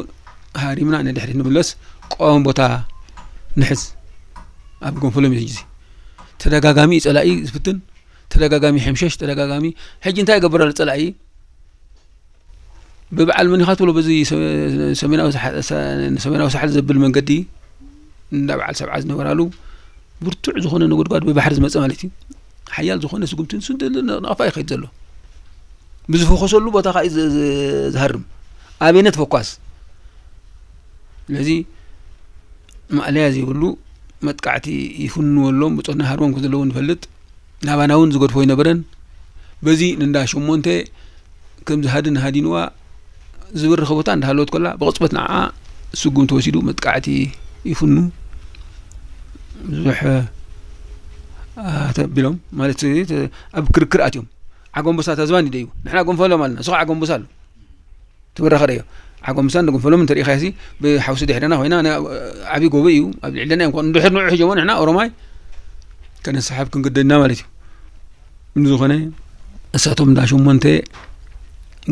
ሃሪምና ንድሕሪት ንምለስ፣ ቀዋሚ ቦታ ንሕዝ። ኣብ ጎንፈሎም እዩ ሕጂ። ተደጋጋሚ እዩ ጸላኢ ዝፍትን፣ ተደጋጋሚ ሕምሸሽ፣ ተደጋጋሚ። ሕጂ እንታይ ይገብር ኣሎ ጸላኢ? ብበዓል መን ኢኻ ትብሎ፣ በዚ ሰ-፣ ሰሜናዊ ሳሕ-፣ ሰ-፣ ንሰሜናዊ ሳሕል ዘብል መንገዲ፣ እንዳ በዓል ሰብዓ ዝነበራሉ፣ ብርቱዕ ዝኾነ ነጎድጓድ ብባሕሪ ዝመጸ ማለት እዩ። ሓያል ዝኾነ ስጉምቲ ንሱ እንደ-፣ ናቕፋ ይኸይድ ዘሎ። ብዝፈኾሰሉ ቦታ ኸዓ እዩ ዝ-፣ ዝ-፣ ዝሃርም። ኣብነት ፈኳስ። ስለዚ ማእለያ ዘይብሉ መጥቃዕቲ ይፍንወሎም፣ ብጾትና ሃርቦም ከም ዘለዉ ንፈልጥ። ናባና እውን ዝገድፎ ኣይነበረን። በዚ ንእንዳ ሸሞንተ ከም ዝሃድን ሃዲንዋ ዝበርኸ ቦታ እንዳሃለወት ከላ፣ ብቕጽበት ንዓኣ ስጉም ተወሲዱ መጥቃዕቲ ይፍኑ። ብዙሕ፣ አ፣ ተቢሎም፣ ማለት፣ ተ-፣ ኣብ ክርክር ኣትዮም። ዓጎምበሳ ተዝባን ይደዩ። ንሕና ጎንፈሎም ኣለና። ንሱ ከዓ ዓጎምበሳ ኣሎ። ትብረኸ ደዮ። ዓጎምበሳን ንጎንፈሎም እንተሪኢኻሲ፣ ብሓውሲ ድሕረና ኮይና፣ ና-፣ ዓብዪ ጎቦ እዩ። ኣብ ልዕለና እዮም። እንድሕር ንዑ ሒዞሞ ንሕና ኦሮማይ ከነሰሓብ ክንግደድና ማለት እዩ። እንዝኾነ፣ እሳቶም እንዳ ሸሞንተ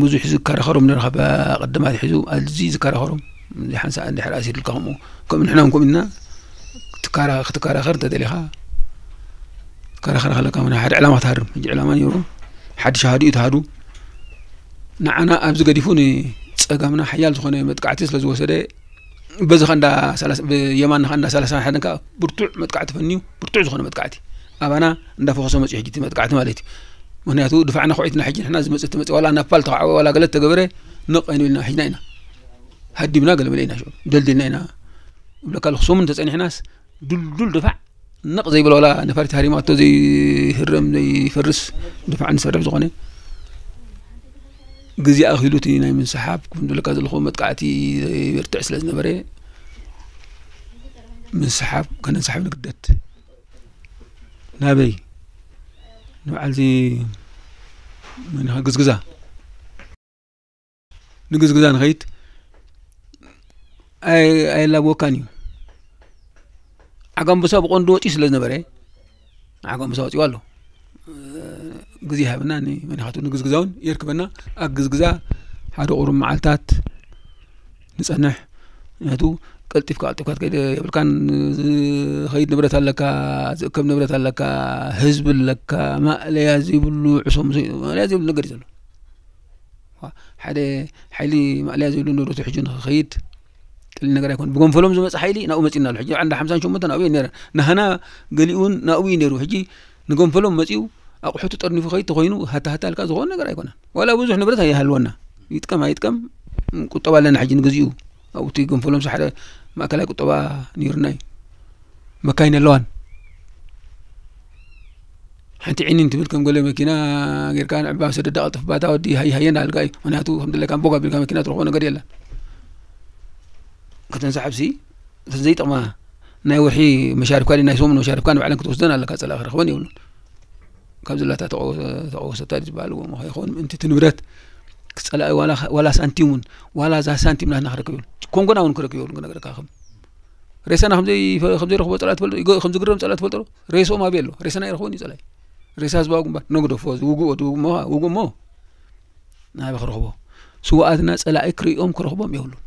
ብዙሕ ዝከራኸሮም ነይሩ፣ ካብ ቀደም ኣትሒዙ ኣዝዩ ዝከራኸሮም። እዚ ሓንሳእ እንድሕር ኣሲሩልካ ከምኡ፣ ከምኡ ንሕና እውን ከምኡ ኢልና ክትከራ-፣ ክትከራኸር እንተደሊኻ፣ ክትከራኸር ከለካ እውን ሓደ ዕላማ ክትሃርም። ሕጂ ዕላማ ነይሩ፣ ሓድሽ ኣሃዱ እዩ ተሃዱ። ንዓና ኣብዚ ገዲፉ ንጸጋምና ሓያል ዝኾነ መጥቃዕቲ ስለ ዝወሰደ፣ በዚ ኸንዳ ሰላሳ፣ ብየማን ኸንዳ ሰላሳ ሓደን ከኣ ብርቱዕ መጥቃዕቲ ፈንዩ፣ ብርቱዕ ዝኾነ መጥቃዕቲ ኣባና እንዳፈኾሰ መጺኡ። ሕጂ እቲ መጥቃዕቲ ማለት እዩ። ምኽንያቱ ድፋዕና ኹዒትና፣ ሕጂ ንሕና ዝመጽእ ትመጽእ፣ ዋላ ናብ ፋል ተኻዕወ፣ ዋላ ገለ ተገበረ፣ ንቕ ኣይንብልና፣ ሒዝና ኢና። ሃዲምና ገለ መለ ኢና፣ ሽዑ ደልዲልና ኢና። እብለካ ኣለኹ፣ ሰሙን ተጸኒሕናስ፣ ድልዱል ድፋዕ፣ ነቕ ዘይብል፣ ዋላ ነፋሪት ሃሪማቶ ዘይህረም ዘይፈርስ ድፋዕ ንሰርሕ ዝኾነ፣ ግዜ ኣኺሉ እቲ ናይ ምንስሓብ፣ ከም ዝብለካ ዘለኹ፣ መጥቃዕቲ ዘይበርትዕ ስለ ዝነበረ፣ ምንስሓብ ከነንስሓብ ንግደድ። ናበይ? ንበዓልዚ መን ኢኻ? ግዝግዛ። ንግዝግዛ ንኸይድ ኣይ-፣ ኣየላብወካን እዩ። ዓጋምቦሳ ብቐንዱ ወፂኡ ስለ ዝነበረ፣ ዓጋምቦሳ ወፂኡ ኣሎ። ግዜ ሃብና፣ ንመን ኢኻ ትብሉ፣ ንግዝግዛ እውን የርክበና። ኣብ ግዝግዛ ሓደ ቁሩብ መዓልታት ንጸንሕ። ምኽንያቱ ቀልጢፍካ፣ ቀልጢፍካ ትከይድ የብልካን። ዝኸይድ ንብረት ኣለካ፣ ዝእከብ ንብረት ኣለካ፣ ህዝቢ ኣለካ። ማእለያ ዘይብሉ ዕሶ፣ ምስ-፣ ማእለያ ዘይብሉ ነገር እዩ ዘሎ። ዋ፣ ሓደ ሓይሊ ማእለያ ዘይብሉ ንብረቱ ሒዙ ንኽኸይድ ቀሊል ነገር ኣይኮነን። ብጎንፈሎም ዝመጽእ ሓይሊ ናብኡ መጺእና ኣሎ። ሕጂ ዓንዳ ሓምሳን ሸሞንተን ናብኡ እዩ ነይረ። ናህና ገሊኡ እውን ናብኡ እዩ ነይሩ። ሕጂ ንጎንፈሎም መጺኡ ኣቑሑቱ ጠርኒፉ ኸይድ ተኾይኑ፣ ሃታ ሃታ ኢልካ ዝኾነ ነገር ኣይኮነን። ዋላ ብዙሕ ንብረት ኣይሃልወና። ይጥቀም ኣይጥቀም፣ ቁጠባ ኣለና። ሕጂ ንግዚኡ ኣብኡ እቲ ጎንፈሎም ሓደ ማእከላይ ቁጠባ ነይሩና እዩ። መካይን ኣለዋን። ሓንቲ ዒኒን ትብል፣ ከም ገለ መኪና ጌርካ ንዕባ ሰደዳ ቀልጥፍ ባታ ወዲ ሃይ ሃየ እንዳልካ እዩ። ምኽንያቱ ከም ድለካ ቦግ ኣቢልካ መኪና ትረኽቦ ነገር የለን። ከተንሳሕብሲ፣ እተን ዘይጠቕማ ናይ ወርሒ መሻርፍካ ድዩ ናይ ሰሙን መሻርፍካ ንባዕለን ክትወስደን ኣለካ፣ ጸላኢ ክረኽበን የብሉን። ካብ ዝላታ ተቐወ-፣ ተቐወሰታ ድዩ ዝበሃል እሞ ይኸውን። ምእንቲ እቲ ንብረት ክጸላኢ ዋላ፣ ዋላ ሳንቲም እውን፣ ዋላ እዛ ሳንቲም ናትና ክረክብ የብሉን። ኮንጎና እውን ክረክብ የብሉን። ክነግረካ ከም ሬሳና ከም ዘይ-፣ ከም ዘይረኽቦ ጸላኢ ትፈልጦ፣ ይገ-፣ ከም ዝግረም ጸላኢ ትፈልጦ ዶ? ሬስኦም ኣበይ ኣሎ? ሬሳና ኣይረኽቦን እዩ ጸላኢ። ሬሳ ህዝባዊ ግንባር፣ ነግደፎ፣ እዚ ውግእ፣ ውግእ እሞ፣ ውግእ እሞ፣ ናበይ ክረኽቦ? ስውኣትና ጸላኢ ክርእዮም ክረኽቦም የብሉን።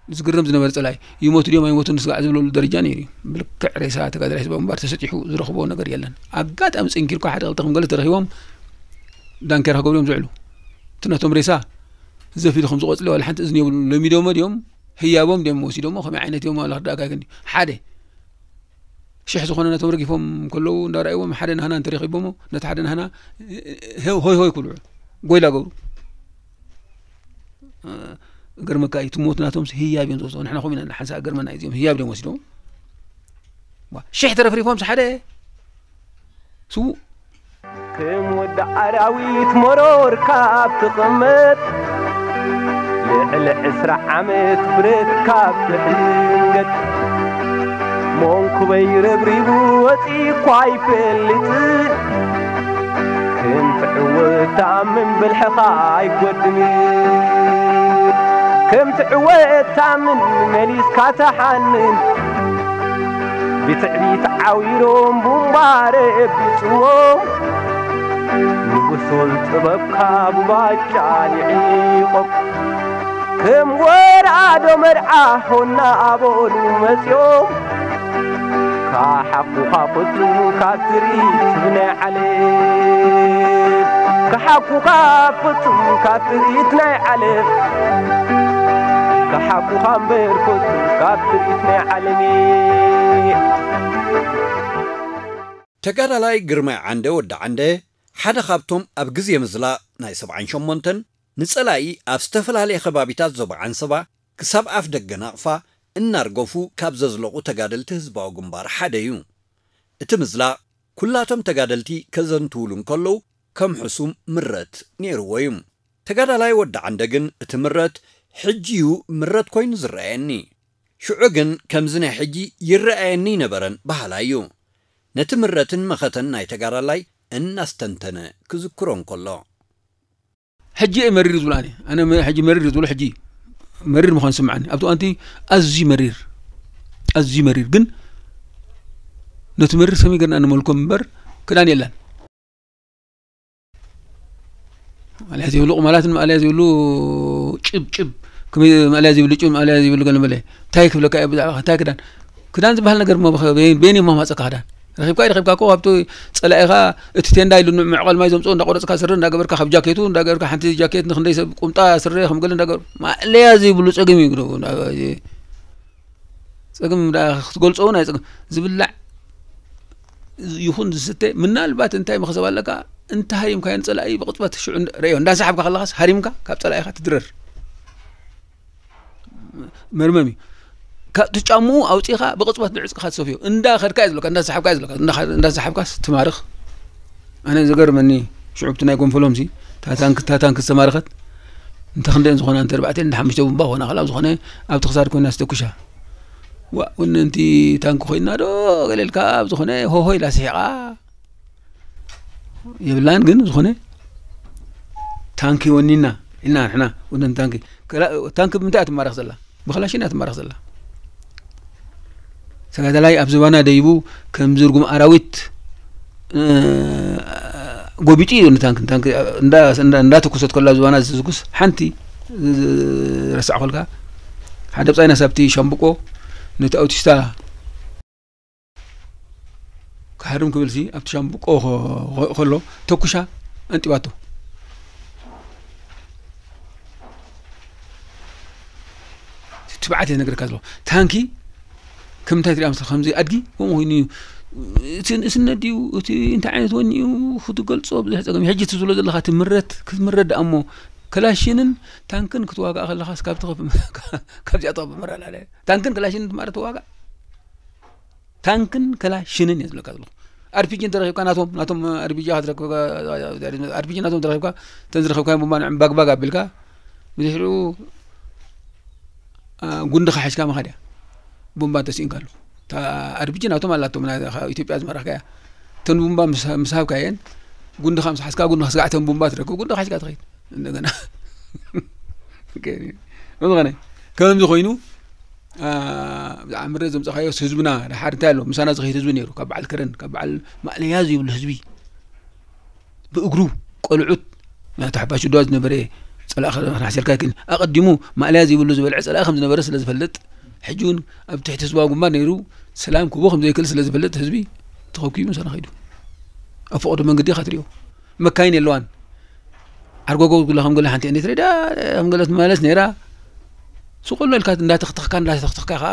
ዝግረም ዝነበረ ጸላኢ፣ ይሞቱ ድዮም ኣይሞቱን ንስጋዕ ዝብለሉ ደረጃ ነይሩ እዩ። ብልክዕ ሬሳ ተጋዳላይ ህዝባዊ ግንባር ተሰጢሑ ዝረኽቦ ነገር የለን። ኣጋጣሚ ጽንኪርኳ ሓደ ክልተ ከም ገለ ተረኺቦም ዳንኬራ ክገብሩ እዮም ዝውዕሉ። እቲ ነቶም ሬሳ ዘፍ ኢሉ ከም ዝቆጽሊ ዋላ ሓንቲ እዝኒ የብሉ። ለሚዶሞ ድዮም? ህያቦም ድዮም ወሲዶሞ? ከመይ ዓይነት እዮም? ዋላ ክርዳእካ ኣይክእልን እዩ። ሓደ ሽሕ ዝኾነ ነቶም ረጊፎም ከለዉ እንዳረኣይዎም ሓደ ናህና እንተረኺቦሞ፣ ነቲ ሓደ ናህና ሆይ ሆይ ክብሉ ጎይላ ገብሩ። ገርመካ እዩ፣ እቲ ሞት ናቶምስ ህያብ እዮም ዝወስድዎ። ንሕና ከምኡ ኢና ንሓንሳእ ገርመና እዩ፣ እዚኦም ህያብ ድዮም ወሲዶም? ዋ፣ ሽሕ ተረፍሪፎምስ ሓደ ስዉእ። ከም ወዲ ኣራዊት መሮር ካብ ትቕመጥ፣ ልዕሊ ዕስራ ዓመት ብረት ካብ ትሕንገጥ፣ መንኩበይ ረብሪቡ ወፂእኳ ኣይፈልጥን። ከም ትዕወት ተኣምን ብልሕኻ ኣይጎድንን። ከም ትዕወት ተኣምን መሊስካ ተሓንን። ብትዕቢት ዓዊሮም ቡምባ ረቢፅዎም። ንጉሶም ጥበብካ ብባጫ ልዒቖም። ከም ወራዶ መርዓ ሆና ኣበሉ መጺኦም። ካሓኩኻ ፍጹም ካብ ትርኢት ናይ ዓለም። ካሓኩኻ ፍጹም ካብ ትርኢት ናይ ዓለም። ካሓኩኻ እምበር ፍጹም ካብ ትርኢት ናይ ዓለም። ተጋዳላይ ግርማይ ዓንደ ወዲ ዓንደ ሓደ ካብቶም ኣብ ግዜ ምዝላቕ ናይ ሰብዓን ሸሞንተን ንጸላኢ ኣብ ዝተፈላለየ ከባቢታት ዞባ ዓንሰባ ክሳብ ኣፍ ደገ ናቕፋ እናርገፉ ካብ ዘዝለቑ ተጋደልቲ ህዝባዊ ግንባር ሓደ እዩ። እቲ ምዝላቕ ኩላቶም ተጋደልቲ ከዘንትውሉ እንከለዉ ከም ሕሱም ምረት ነይርዎ እዩ። ተጋዳላይ ወዲ ዓንደ ግን እቲ ምረት ሕጂ እዩ ምረት ኮይኑ ዝረኣየኒ። ሽዑ ግን ከምዚ ናይ ሕጂ ይረኣየኒ ኣይነበረን በሃላይ እዩ። ነቲ ምረትን መኸተን ናይ ተጋዳላይ እናስተንተነ ክዝክሮ እንከሎ። ሕጂ እየ መሪር ዝብሎ ኣነ ኣነ መ- ሕጂ መሪር ዝብሎ ሕጂ እዩ። መሪር ምዃን ዝስምዓኒ ኣብቲ እዋንቲ ኣዝዩ መሪር ኣዝዩ መሪር ግን ነቲ መሪር ሰመይ ገርና ንመልኮ እምበር ክዳን የላን ማልያ ዘይብሉ ቁማላትን ማልያ ዘይብሉ ጭብ ጭብ ከመይ ማልያ ዘይብሉ ጭብ ማልያ ዘይብሉ ገለ መለ እንታይ ክብለካ እየ ብዛዕባ እንታይ ክዳን ክዳን ዝበሃል ነገር እሞ በይን እሞ ማፀካ ክዳን ረኺብካ ረኺብካ እኮ ካብቲ ፀላኢኻ እቲ ቴንዳ ኢሉ ንዕ መዕቐል ማይ ዘምፅኦ እንዳቆረፅካ ስረ እንዳገበርካ ካብ ጃኬቱ እንዳገበርካ ሓንቲ ጃኬት ንክንደይ ሰብ ቁምጣ ስረ ከም ገለ እንዳገበር ማእለያ ዘይብሉ ፀገም እዩ ግደቡ። ጸገም ክትገልፆ እውን ኣይፀገም ዝብላዕ ይኹን ዝስተ ምናልባት እንታይ መክሰብ ኣለካ እንተ ሃሪምካዮ ንፀላኢ ብቕፅበት ሽዑ ረዮ እንዳሰሓብካ ከለኻስ ሃሪምካ ካብ ፀላኢኻ ትድረር መርመም እዩ ካብቲ ጫምኡ ኣውፂኻ ብቕፅበት ንዕፅካ ትሰፍዮ እንዳ ከድካ እዩ ዝብለካ እንዳ ሰሓብካ እዩ ዝብለካ እንዳ ሰሓብካስ ትማርኽ ኣነ ዝገርመኒ ሽዑ ብቲ ናይ ጎንፈሎም ሲ ታታንክ ታታንክ ዝተማረኸት እንተ ክንደን ዝኾና እንተ ኣርባዕተ እንደ ሓሙሽተ ቡምባ ኾና ከላ ዝኾነ ኣብቲ ክሳድ ኮይና ዝተኩሻ ዋ ወነ እንቲ ታንክ ኮይና ዶ ገለልካ ኣብ ዝኾነ ሆሆ ኢላ ስሒቓ የብላን ግን ዝኾነ ታንኪ ወኒና ኢልና ንሕና ወነን ታንኪ ታንክ ብምንታይ ትማረኽ ዘላ ብክላሽን እያ ትማረኽ ዘላ ተጋዳላይ ኣብ ዝባና ደይቡ ከም ዝርጉም ኣራዊት ጎቢጡ እዩ ንታንክ ታንክ እንዳተኩሰት ከላ ዝባና ዝትኩስ ሓንቲ ረሳዕ ኮልካ ሓደ ብፃይና ሳብቲ ሻምብቆ ነቲ ኣውቲስታ ክሃርም ክብል ሲ ኣብቲ ሻምብቆ ከሎ ተኩሻ ኣንጢባቶ ትብዓት እየ ነገርካ ዘሎ ታንኪ ከም እንታይ ትሪኣ መስል ከምዚ ኣድጊ ከምኡ ኮይኑ እዩ እቲ ንእስነት ድዩ እቲ እንታይ ዓይነት ወኒ እዩ ክትገልፆ ብዙሕ ፀገም ሕጂ ትዝብሎ ዘለካ ትምረት ክትምረት ደኣ እሞ ከላሽንን ታንክን ክትዋጋእ ከለካ ካብዚ ካብዚኣ ተቐብ መራላለ ታንክን ከላሽንን ትማረ ትዋጋእ ታንክን ከላሽንን እየ ዝብለካ ዘለኹ ኣርፒጂ እንተረኺብካ ናቶም ናቶም ኣርፒጂ ኣርፒጂ ናቶም ተረኺብካ እተን ዝረኸብካ ቦምባ ንዕም ባግባግ ኣቢልካ ብድሕሪኡ ጉንዲ ክሓሽካ ምኻድ እያ ቦምባ ተሲእንካሉ ኣርፒጂ ናቶም ኣላቶም ኢትዮጵያ ዝመራሕካ እያ እተን ቦምባ ምስ ሃብካየን ጉንዲ ምስ ሓዝካ ጉንዲ ክስጋዕ እተን ቦምባ ትረክብ ጉንዲ ክሓሽካ ትኸይድ እንደገና ዝኾነ ከምዚ ኮይኑ ብዛዕባ ምረት ዘምፀኻዮ ህዝብና ድሓር እንታይ ኣሎ ምሳና ዝኸይድ ህዝቢ ነይሩ ካብ በዓል ከረን ካብ በዓል ማእለያ ዘይብሉ ህዝቢ ብእግሩ ቆልዑት ናቲ ሓባሽ ድዋ ዝነበረ ፀላእ ክናሕሰልካ ይክእል ኣቐዲሙ ማእለያ ዘይብሉ ዝበልዐ ፀላእ ከም ዝነበረ ስለ ዝፈልጥ ሕጂ እውን ኣብ ትሕቲ ህዝባዊ ግንባር ነይሩ ሰላም ክቦ ከም ዘይክእል ስለ ዝፈልጥ ህዝቢ ተኸኪቡ ምሳና ከይዱ ኣብ ፈቐዶ መንገዲ ኢኻ ትሪኦ መካይን የለዋን ዓርጎጎ ዝጉላ ከም ገለ ሓንቲ እንዴት ሬዳ ከም ገለ ትመለስ ነይራ ስቆሎ ኢልካ እንዳተኽተኽካ እንዳተኽተኽካ ከዓ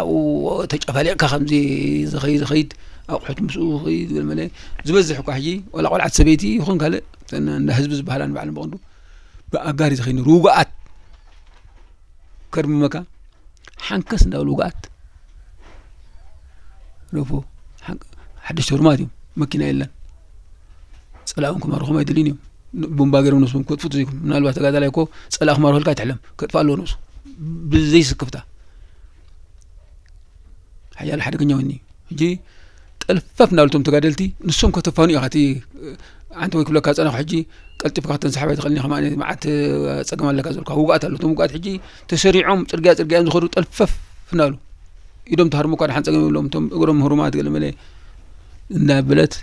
ተጨፋሊቕካ ከምዚ ዝኸይድ ዝኸይድ ኣቑሑት ምስኡ ዝኸይድ ዝበለ ዝበዝሕ እኳ ሕጂ ዋላ ቆልዓት ሰበይቲ ይኹን ካልእ እንዳ ህዝቢ ዝበሃላ ንባዕሎም ብቐንዱ ብኣጋር ዝኸይድ ርጉኣት ከርምመካ ሓንከስ እንዳበሉ ውግኣት ረፎ ሓድሽ ተርማት እዮም መኪና የለን ፀላእውን ክማርኹም ኣይደልዩን እዮም ቦምባ ገይሮም ነብሶም ክጥፉ ዘይኮኑ ምናልባት ተጋዳላይ እኮ ፀላእ ክማርኸልካ ኣይትሕለም ከጥፋ ኣለዎ ነብሱ ብዘይ ስክፍታ ሓያል ሓደገኛ ወኒ ሕጂ ጠልፈፍ እናበሉ እቶም ተጋደልቲ፣ ንሶም ከተፋኑ ኢኻ። እቲ ዓንተ ወይ ክብለካ ጸናኹ፣ ሕጂ ቀልጢፍካ ከተንሳሕብ ኣይትኽእልን ኢኻ። ማዕነ መዓት ጸገም ኣለካ፣ ዘልካ ውግኣት ኣሎ። እቶም ውግኣት ሕጂ ተሰሪዖም ጽርግያ ጽርግያ እዮም ዝኸዱ፣ ጠልፈፍ እናበሉ። ኢዶም ተሃርሙ እኳ ደሓን ጸገም የብሎም፣ እቶም እግሮም ህሩማት ገለ መለ እናበለት፣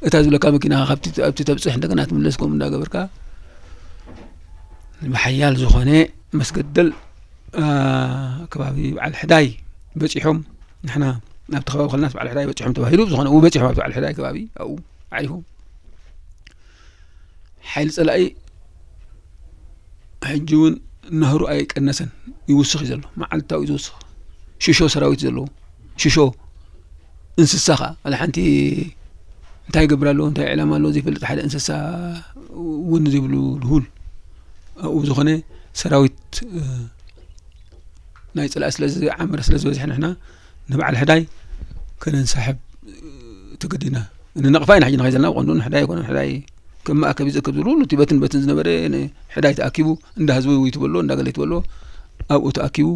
እታ ዝብለካ መኪና ካብቲ፣ ኣብቲ ተብጽሕ እንደገና ትምለስ፣ ከምኡ እንዳገበርካ ብሓያል ዝኾነ መስገደል፣ አ፣ ከባቢ በዓል ሕዳይ በጺሖም። ንሕና ናብቲ ከባቢ ከለናስ በዓል ሕዳይ በጺሖም ተባሂሉ፣ ዝኾነ እው በጺሖም ኣብቲ በዓል ሕዳይ ከባቢ ኣብኡ ኣዕሪፎም። ሓይሊ ጸላኢ ሕጂ እውን ናህሩ ኣይቀነሰን፣ ይውስኽ እዩ ዘሎ። መዓልታዊ እዩ ዝውስኽ። ሽሾ ሰራዊት ዘለዎ፣ ሽሾ እንስሳ ኸዓ፣ ዋላ ሓንቲ እንታይ ይገብር ኣሎ፣ እንታይ ዕላማ ኣሎ ዘይፈልጥ ሓደ እንስሳ እውን ዘይብሉ ድሁል። ኣብኡ ብዝኾነ ሰራዊት፣ እ፣ ናይ ጸላኢ ስለ ዝዓመረ ስለ ዝበዝሐ ንሕና ንበዓል ሕዳይ ከነንሳሕብ፣ እ፣ ተገዲና። ንነቕፋ ኢና ሕጂ ንኸይድ ዘለና፣ ብቐንዱ ንሕዳይ ኣይኮነን። ሕዳይ ከም መኣከቢ ዝእከብ ዝብሉ፣ እቲ በትን በትን ዝነበረ ንሕዳይ ተኣኪቡ፣ እንዳ ህዝቢ ይትበሎ፣ እንዳ ገለ ይትበሎ፣ ኣብኡ ተኣኪቡ፣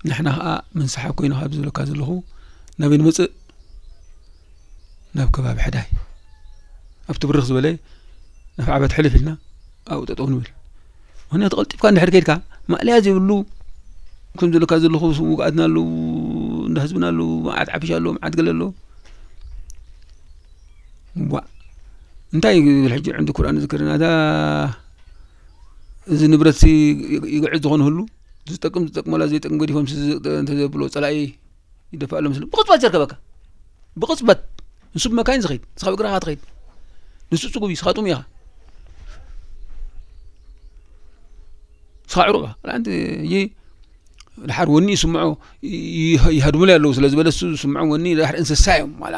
ንሕና ኸኣ ምንሳሓብ ኮይኑ ካብ ዝብለካ ዘለኹ፣ ናበይ ንመጽእ? ናብ ከባቢ ሕዳይ። ኣብቲ ብርኽ ዝበለ ነፍዓበት ሕልፍ ኢልና ኣብኡ ጠጠው ንብል። ምኽንያቱ ቀልጢፍካ እንድሕር ከይድካ፣ ማእለያ ዘይብሉ፣ ከም ዝብለካ ዘለኹ ውግኣትና ኣለዉ፣ እንዳ ህዝብና ኣለዉ፣ መዓት ዓፍሻ ኣለዉ፣ መዓት ገለ ኣለዉ። ዋእ፣ እንታይ ይብል ሕጂ ዕንዲ ኩርኣን ዝክርና፣ እዛ፣ እዚ ንብረትሲ ይግዕዝ ዝኾነ ህሉ፣ ዝጠቅም ዝጠቅመላ ዘይጠቅም ገዲፎም ስ-፣ ዝ-፣ እንተ ዘብሎ፣ ጸላኢ ይደፍኣሎም ስለ ብቕጽበት ዘርከበካ። ብቕጽበት። ንሱ ብመካይን ዝኸይድ፣ ንስኻ ብእግርኻ ትኸይድ። ንሱ ጽጉብ እዩ፣ ንስኻ ጥሙይ ኢኻ። ንስኻ ዕሩቕ ኢኻ። ዋላ ኣንቲ፣ እይ፣ ድሓር ወኒ ይስምዖ፣ ይ-፣ ይህ-፣ ይሃድሙለይ ኣለዉ ስለ ዝበለ፣ እሱ ዝስምዖም ወኒ ድሓር እንስሳ እዮም። ዋላ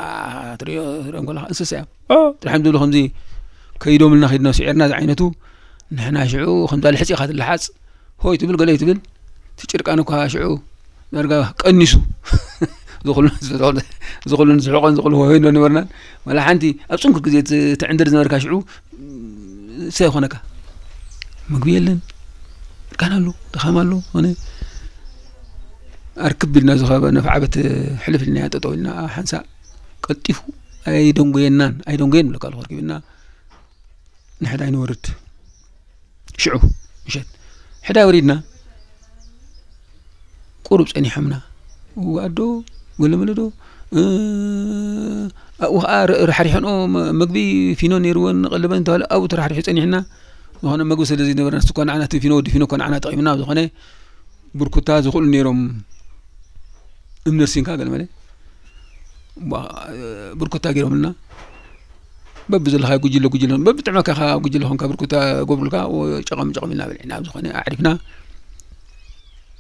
ትርእዮ፣ ትርእዮም ከለኻ እንስሳ እዮም። ኦ፣ ጥራሕ እዮም ዝብሉ ከምዚ ከይዶምልና ከይድና ስዒርና ዝዓይነቱ፣ ንሕና ሽዑ ከምዛ ልሕጺ ኢኻ ትለሓጽ፣ ሆይ ትብል፣ ገለ ትብል፣ እቲ ጭርቃን እኳ ሽዑ ዳርጋ ቀኒሱ። ዝኹሉ፣ ዝኹሉ ንስሕቆን ዝኹሉ ሆይ ንብሎን ነበርናን። ዋላ ሓንቲ ኣብ ጽንኩር ግዜ ት-፣ ትዕንድር ዝነበርካ ሽዑ እንታይ ይኾነካ? ምግቢ የለን፣ እርካን ኣሎ፣ ድኻም ኣሎ፣ ኾነ ኣርክብ ኢልና ዝኸበ ነፍዓበት ሕልፍ ኢልና ጠጠው ኢልና፣ ሓንሳእ ቀልጢፉ ኣይደንጎየናን፣ ኣይደንጎየን ብለካ ኣለኹ፣ ኣርኪብና ንሕዳይ ንወርድ። ሽዑ ምሸት ሕዳይ ወሪድና፣ ቁሩብ ጸኒሖምና። እዋእ ኣዶ፣ ገለመለ ዶ፣ እ፣ ኣብኡ ኸዓ ር-፣ ራሕሪሖንኦ መ-፣ መግቢ ፊኖ ነይርወን፣ ቀለበን እንተባለ ኣብኡ ተራሕሪሑ ጸኒሕና። ዝኾነ መግቢ ስለ ዘይነበረና፣ ንሱ እኳ ንዓና እቲ ፊኖ፣ ወዲ ፊኖ እኳ ንዓና ጠቒምና፣ ኣብ ዝኾነ ብርኩታ ዝኽእሉ ነይሮም። እምኒ ኣርሲንካ ገለመለ። ዋ-፣ ብርኩታ ገይሮምልና። በብዘለኻዮ ጉጅለ፣ ጉጅለ፣ በብጥዕመካ ኢኻ ጉጅለ ኾንካ ብርኩታ ገብሩልካ፣ ወ-፣ ጨቐም፣ ጨቐም ኢልና በሊዕና፣ ኣብ ዝኾነ ኣዕሪፍና፣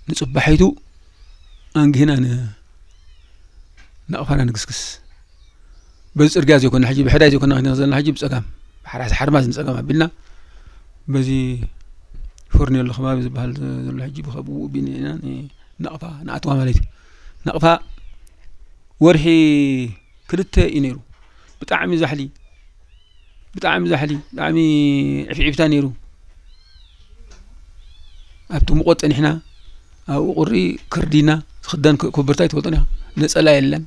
ንጽባሒቱ ኣንጊህና ን-፣ ናቕፋና ንግስግስ። በዚ ጽርግያ ዘይኮና ሕጂ፣ ብሕዳይ ዘይኮና ክንደይ ዘለና ሕጂ ብጸጋም፣ ብሓራስ ሓርማዝ ንጸጋም ኣቢልና፣ በዚ ፎርኔሎ ከባቢ ዝበሃል ዘሎ ሕጂ ብኸብኡ ቢና ኢና ን-፣ ናቕፋ ንኣትዋ ማለት እዩ። ናቕፋ ወርሒ ክልተ እዩ ነይሩ። ብጣዕሚ ዛሕሊ፣ ብጣዕሚ ዛሕሊ፣ ብጣዕሚ ዕፍዒፍታ ነይሩ። ኣብቲ ሙቐት ጸኒሕና፣ ኣብኡ ቁሪ ከርዲና፣ ዝኽደን ኮ-፣ ኮበርታ ኣይትፈልጦን ኢኻ። ነጸላ የለን።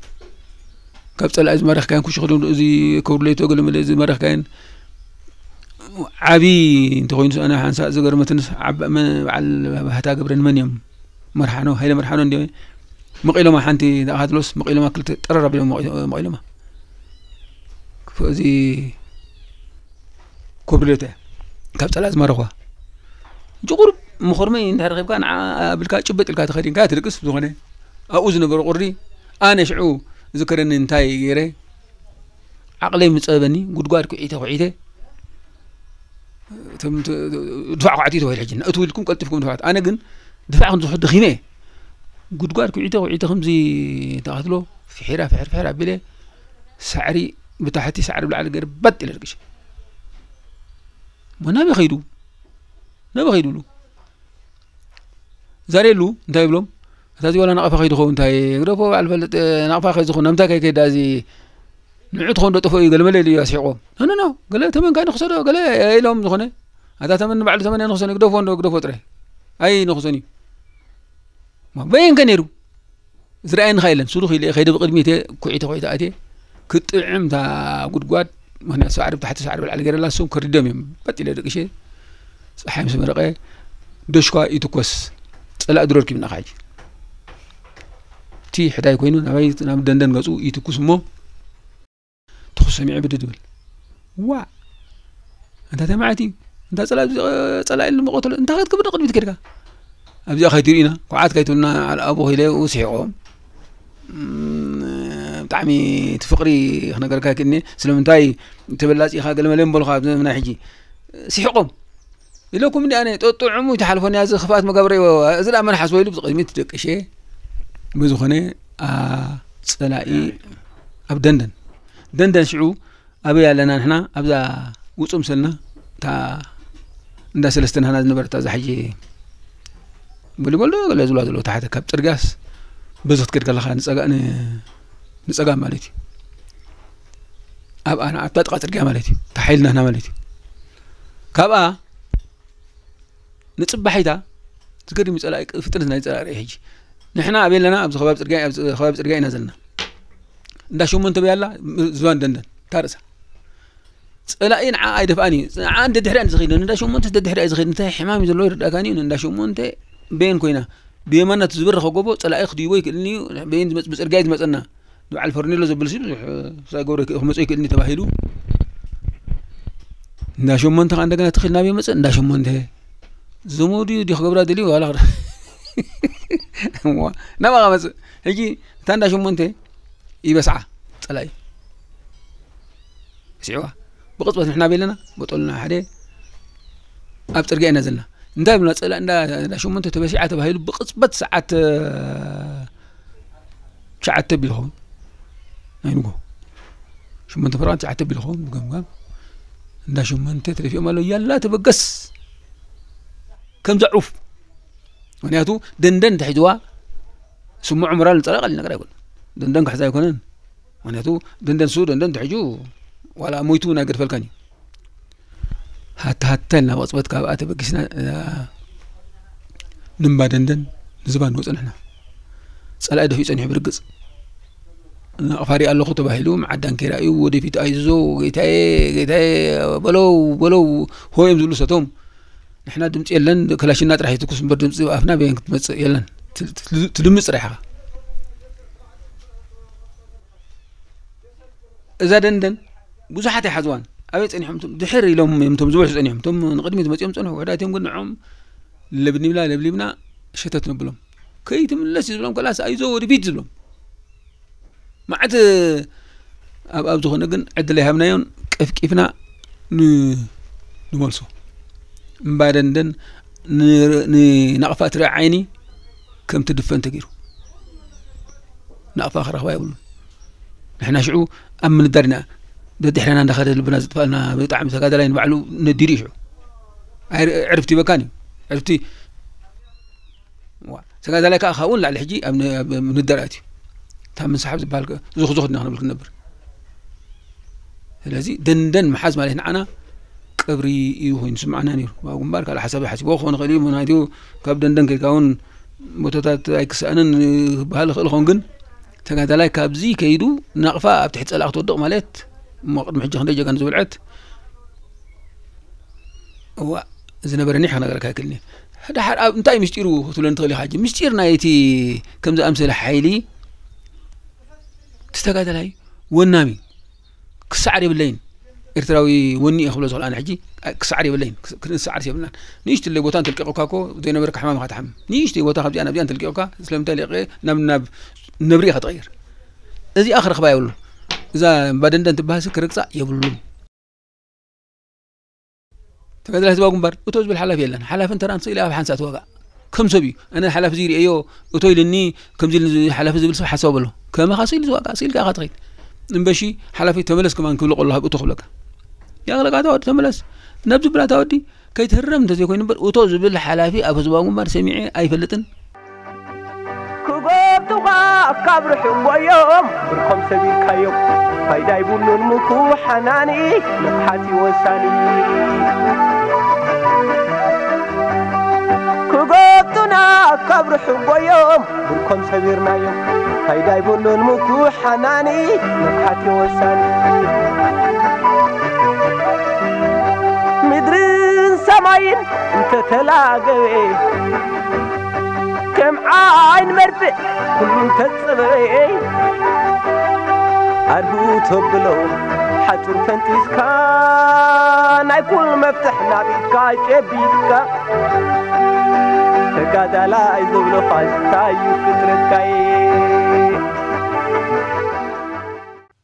ካብ ጸላኢ ዝማረኽካዮን ኩሽ ክደን እዚ ከብርሌቶ ገለመለ ዝማረኽካዮን ዓቢ እንተኾይኑ፣ ኣነ ሓንሳእ ዝገርመትንስ ዓብ-፣ መ-፣ በዓል ባህታ ገብረ ንመን እዮም? መርሓኖ፣ ሃይለ መርሓኖ እንድዮም። መቒሎማ ሓንቲ ደኣ ካትሎስ፣ መቒሎማ ክልተ ጠረር ኣቢሎም መቒ-፣ መቒሎማ። ክፍ-፣ እዚ ኮብርሌቶ እያ። ካብ ጸላኢ ዝማረኽዋ። ሕጂ ቁሩብ መኾርመይ እንድሕር ረኺብካ፣ ንዓ ኣቢልካ ጭብጥ ኢልካ ትኸድ ኢንካ ትድቅስ ብዝኾነ። ኣብኡ ዝነበረ ቁሪ፣ ኣነ ሽዑ ዝከረኒ እንታይ ገይረ፣ ዓቕለይ ምጸበኒ፣ ጉድጓድ ኩዒተ፣ ኩዒተ፣ እቶም ት-፣ ድፋዕ ኳዕቲ ተባሂሉ ሕጂ፣ እትው ኢልኩም ቀልጢፍኩም ድፋዕ። ኣነ ግን ድፋዕ ክንዝሑ ደኺመ እየ። ጉድጓድ ኩዒተ፣ ኩዒተ ከምዚ ተቐትሎ፣ ፍሒራ፣ ፍሕር፣ ፍሕር ኣቢለ፣ ሳዕሪ ብታሕቲ፣ ሳዕሪ ብላዕሊ ገይረ፣ ባጥ ኢለ ደቂሸ። እሞ ናበይ ኸይዱ? ናበይ ኸይዱ ብሉ? ዛሬሉ እንታይ ይብሎም? እታ እዚ ዋላ ናቕፋ ከይዱ ኸውን እንታይ ግደፎ፣ በዓል ፈልጥ፣ ናቕፋ ከይዱ ኸውን፣ ናምንታይ ከይከይዳ እዚ ንዑ ትኾን ዶ ጠፍኦ እዩ፣ ገለ መለ ኢሉ እዩ ኣስሒቖም። ኖ፣ ኖ፣ ኖ፣ ገለ ተመን ካይ ንኽሰዶ፣ ገለ ኢሎም ዝኾነ። ኣታ ተመን ንባዕሉ ተመን ኣይንኽሰን እዩ፣ ግደፎ እንዶ፣ ግደፎ ጥራይ። ኣይ ንኽሰን እዩ። ማ በየን ከ ነይሩ? ዝረኣየኒ ኸ የለን። ስሩኽ ኢለ ከይደ ብቕድሚት እየ፣ ኩዒተ ኩዒተ ኣትየ። ክጥዕም እታ ጉድጓድ፣ ምኽንያቱ ሳዕሪ ብታሕቲ ሳዕሪ ብላዕሊ ገይረላ፣ እሶም ከሪዶም እዮም። በጥ ኢለ ደቂሸ፣ ጸሓይ ምስ መረቐ፣ ደሽኳ ይትኮስ። ጸላእ ድሮ ረኪብና ኸዓ ሕጂ። እቲ ሕዳይ ኮይኑ ናባይ፣ ናብ ደንደን ገጹ ይትኩስ እሞ፣ ትኹስ ሰሚዐ ብድድ ብል። ዋእ! እንታ ተማዕቲ፣ እንታ ጸላኢ፣ ጸላኢ ኢሉ መቐተሎ፣ እንታይ ክትገብር ንቕድሚት ከድካ? ኣብዚኣ ከይትርእዩና፣ ኳዓት ከይትብሉና፣ ኣልኣቦ ኢለ ስሒቖም። እም፣ ብጣዕሚ እቲ ፍቕሪ ክነገርካ ይክእልኒ። ስለምንታይ ተበላጺኻ ገለመለ ምበልኻ ኣብዚ ዘመና ሕጂ? ስሒቖም። ኢለኩም እንዲ ኣነ፣ ጥዑሙ ይተሓልፎኒ፣ እዚ ክፍኣት መጋብረይ፣ እዚ ደኣ መን ሓስቦ ኢሉ ብዚ ቅድሚት ደቂሸ። ብዝኾነ፣ ኣ፣ ጸላኢ ኣብ ደንደን። ደንደን ሽዑ ኣበይ ኣለና ንሕና? ኣብዛ ውጹእ ምሰልና፣ እታ እንዳ ሰለስተ ናህና ዝነበረት፣ እዛ ሕጂ ቮሊቦል ዶ ገለ ዝብላ ዘለዉ፣ ታሕቲ ካብ ጽርግያስ በዚ ክትከድ ከለኻ ንጸጋ-፣ ን-፣ ንጸጋም ማለት እዩ። ኣብኣ፣ ኣብታ ጥቓ ጽርግያ ማለት እዩ። እታ ሓይሊ ናህና ማለት እዩ። ካብኣ ንጽባሒታ፣ ዝገርም እዩ ጸላኢ፣ ፍጥነት ናይ ጸላኢ ርእ ሕጂ። ንሕና ኣበይ ኣለና? ኣብዚ ከባቢ ጽርግያ፣ ኣብዚ ከባቢ ጽርግያ ኢና ዘለና። እንዳ ሸሞንተ ኣበይ ኣላ? ዝባን ደንደን፣ እታ ርእሳ። ጸላኢ ንዓ ኣይደፍኣን እዩ። ንዓ ደድሕሪኣ እዩ ዝኸይድ። ንእንዳ ሸሞንተ ደድሕሪኣ እዩ ዝኸይድ። እንታይ ሕማም እዩ ዘለዎ ይርዳእካን እዩ። ንእንዳ ሸሞንተ በየን ኮይና? ብየማና እቲ ዝበረኸ ጎቦ ጸላኢ ክድይቦ ይክእልን እዩ። በየን ዝመጽእ? ብጽርግያ እዩ ዝመጸና። ንበዓል ፈርኔሎ ዘብል ሲ ብዙሕ ሳይገብሮ ክመጽእ ይክእልን እዩ ተባሂሉ። እንዳ ሸሞንተ ከኣ እንደገና ትኽእል ናበይ መጸ? እንዳ ሸሞንተ። ዘመዱ እዩ ድዩ ክገብራ ደልዩ? ዋላ ክዳ-፣ እዋ፣ ናባኻ መጽእ። ሕጂ እታ እንዳ ሸሞንተ ይበስዓ ጸላኢ። ስዒዋ። ብቕጽበት ንሕና ቤለና፣ በጠሉና ሓደ ኣብ ጽርግያ ኢና ዘለና። እንታይ ብልና ጸላኢ እንዳ፣ እንዳ ሸሞንተ ተበሲዓ ተባሂሉ ብቕጽበት ሰዓት፣ እ፣ ትሽዓተ ቢሉ ኸውን። ናይ ንጎ። ሸሞንተ ፈረቓ ትሽዓተ ቢሉ ኸውን፣ ብገምጋም። እንዳ ሸሞንተ ተደፊኦም ኣለዉ። ያላ ተበገስ። ከምዛ ዑፍ። ምኽንያቱ ደንደን ተሒዝዋ ስምዑ ሞራል ንጸላኢ ቀሊል ነገር ኣይኮነን። ደንደን ክሕዛ ኣይኮነን። ምኽንያቱ ደንደን ሱ ደንደን ተሒዙ ዋላ ሞይቱ እውን ኣይገድፈልካን እዩ። ሃተ ሃተ ኢልና ብቕጽበት ካብኣ ተበጊስና፣ እ፣ ንምባ ደንደን ንዝባ ንወጽእ ንሕና። ጸላኢ ደፊኡ ጸኒሑ ብርግጽ። ናቕፋ ሪኣ ኣለኹ ተባሂሉ መዓዳን ከይራእዩ ወደፊት ኣይዞ ጌታዬ ጌታዬ በለው በለው ሆ እዮም ዝብሉ ሰቶም። ንሕና ድምጺ የለን፣ ክላሽና ጥራሕ ይትኩስ እምበር ድምጺ ኣፍና በየን ክትመጽእ የለን። ት-፣ ት-፣ ትድምጽ ጥራሕ ኢኻ። እዛ ደንደን ብዙሓት ኣይሓዝዋን። ኣበይ ጸኒሖም እቶም? ድሕር ኢሎም እዮም እቶም ዝበዝሑ ጸኒሖም። እቶም ንቕድሚት መጺኦም ጸንሑ፣ ውሑዳት እዮም ግን ንዕኦም ለብኒብላ ለብሊብና ሸተት ነብሎም። ከይትምለስ እዩ ዝብሎም፣ ከላስ ኣይዞ ወደፊት ዝብሎም። መዓት ኣብ፣ ኣብ ዝኾነ ግን ዕድል ኣይሃብናዮን፣ ቀፍቂፍና ን-፣ ንመልሶ። እምባ ደንደን ን-፣ ንናቕፋ ትርኢ ዓይኒ ከም ትድፈን ተገይሩ። ናቕፋ ክረኽባ የብሉን። ንሕና ሽዑ ኣብ ምንዳር ኢና። ደድሕረና እንዳኸደ ልብና ዝጥፋልና ብጣዕሚ ተጋዳላይ ንባዕሉ ነዲሩ እዩ ሽዑ። ኣይ-፣ ዕርፍቲ ይበካን እዩ። ዕርፍቲ ዋ፣ ተጋዳላይ ከኣ ካብኡ ንላዕሊ ሕጂ ኣብ ን-፣ ኣብ ምንዳር ኣትዩ። እታ ምንሳሓብ ዝበሃል ከ-፣ ዙኽ ዙኽ ድና ክንብል ክንነብር። ስለዚ ደንደን ምሓዝ ማለት ንዓና ቀብሪ እዩ ኮይኑ ዝስምዓና ነይሩ። ኣብ ግንባር ካልእ ሓሳብ ሓሲብዎ ክኸውን ይኽእል እዩ። ምኽንያቱ ካብ ደንደን ከይድካ እውን ቦታታት ኣይክስኣንን ክበሃል ይኽእል ይኸውን፣ ግን ተጋዳላይ ካብዚ ከይዱ ናቕፋ ኣብ ትሕቲ ጸላኢ ክትወድቕ ማለት እሞ ቅድሚ ሕጂ ክንደይ ጀጋኑ ዝበልዐት እዋ፣ ዝነበረኒ ክነግረካ ኣይክእልን እየ። ደሓር ኣብ እንታይ ምስጢሩ ክትብለኒ ትኽእል ኢኻ። ሕጂ ምስጢር ናይቲ ከምዚ ኣምሰለ ሓይሊ፣ እቲ ተጋዳላይ ወናሚ ክሰዓር የብለይን። ኤርትራዊ ወኒ እየ ክብሎ ዝኽእል ኣነ ሕጂ፣ ክሰዓር የብለይን። ክስ-፣ ክንሰዓርስ የብልናን። ንእሽትለይ ቦታ እንተልቂቑካ እኮ ዘይነበረካ ሕማም ኢኻ ትሓምም። ንእሽተይ ቦታ ካብዚኣ ናብዚኣ እንተልቂቑካ፣ ስለምንታይ ለቂቐ ናብ፣ ናብ ነብሪ ኢኻ ትቕየር። እዚኣ ክረኽባ የብሉ። እዛ ባደንደን ትበሃልሲ ክርግጻ የብሉን። ተጋዳላይ ህዝባዊ ግንባር እቶ ዝብል ሓላፊ የለን። ሓላፍን ተራን ስእሊ ኣብ ሓንሳእ ተዋጋእ። ከም ሰብ እዩ። ኣነ ሓላፊ እዚ ርእዮ እቶ ኢልኒ፣ ከምዚ ኢልኒ ሓላፊ ዝብል ሰብ ሓሳብ ኣሎ። ከማኻ ስእሊ ዝዋጋእ፣ ስእሊ ከኣ ትኸይድ። እምበሺ ሓላፊ ተመለስ ከማን ክብሎ ከሎ ካብ እቶ ክብለካ። ያቕለቃታ ወዲ ተመለስ። ነብዚ ብላታ ወዲ ከይትህረም እንተዘይኮይኑ እምበር እቶ ዝብል ሓላፊ ኣብ ህዝባዊ ግንባር ሰሚዐ ኣይፈልጥን። ክጎብጡኻ ካብ ርሑቕ ጎዮም ብርኮም ሰቢርካዮም። ፋይዳ ይብሉን ምኩ ሓናኒ ንቕሓት እዩ ወሳኒ። ክጎብጡና ካብ ርሑቕ ጎዮም ብርኮም ሰቢርናዮም። ፋይዳ ኣይብሉን ምኩ ሓናኒ፣ መብሓቲ ወሳኒ። ምድርን ሰማይን እንተተላገበ፣ ከም ዓይን መርፍእ ኩሉ እንተጸበበ፣ ኣድህቡ ተብሎ ሓጹር ፈንጢስካ፣ ናይ ኩሉ መፍትሕ ናብ ኢድካ ጨቢጥካ፣ ተጋዳላይ ዝብሎ ፋሽስታዩ ፍጥረትካይ።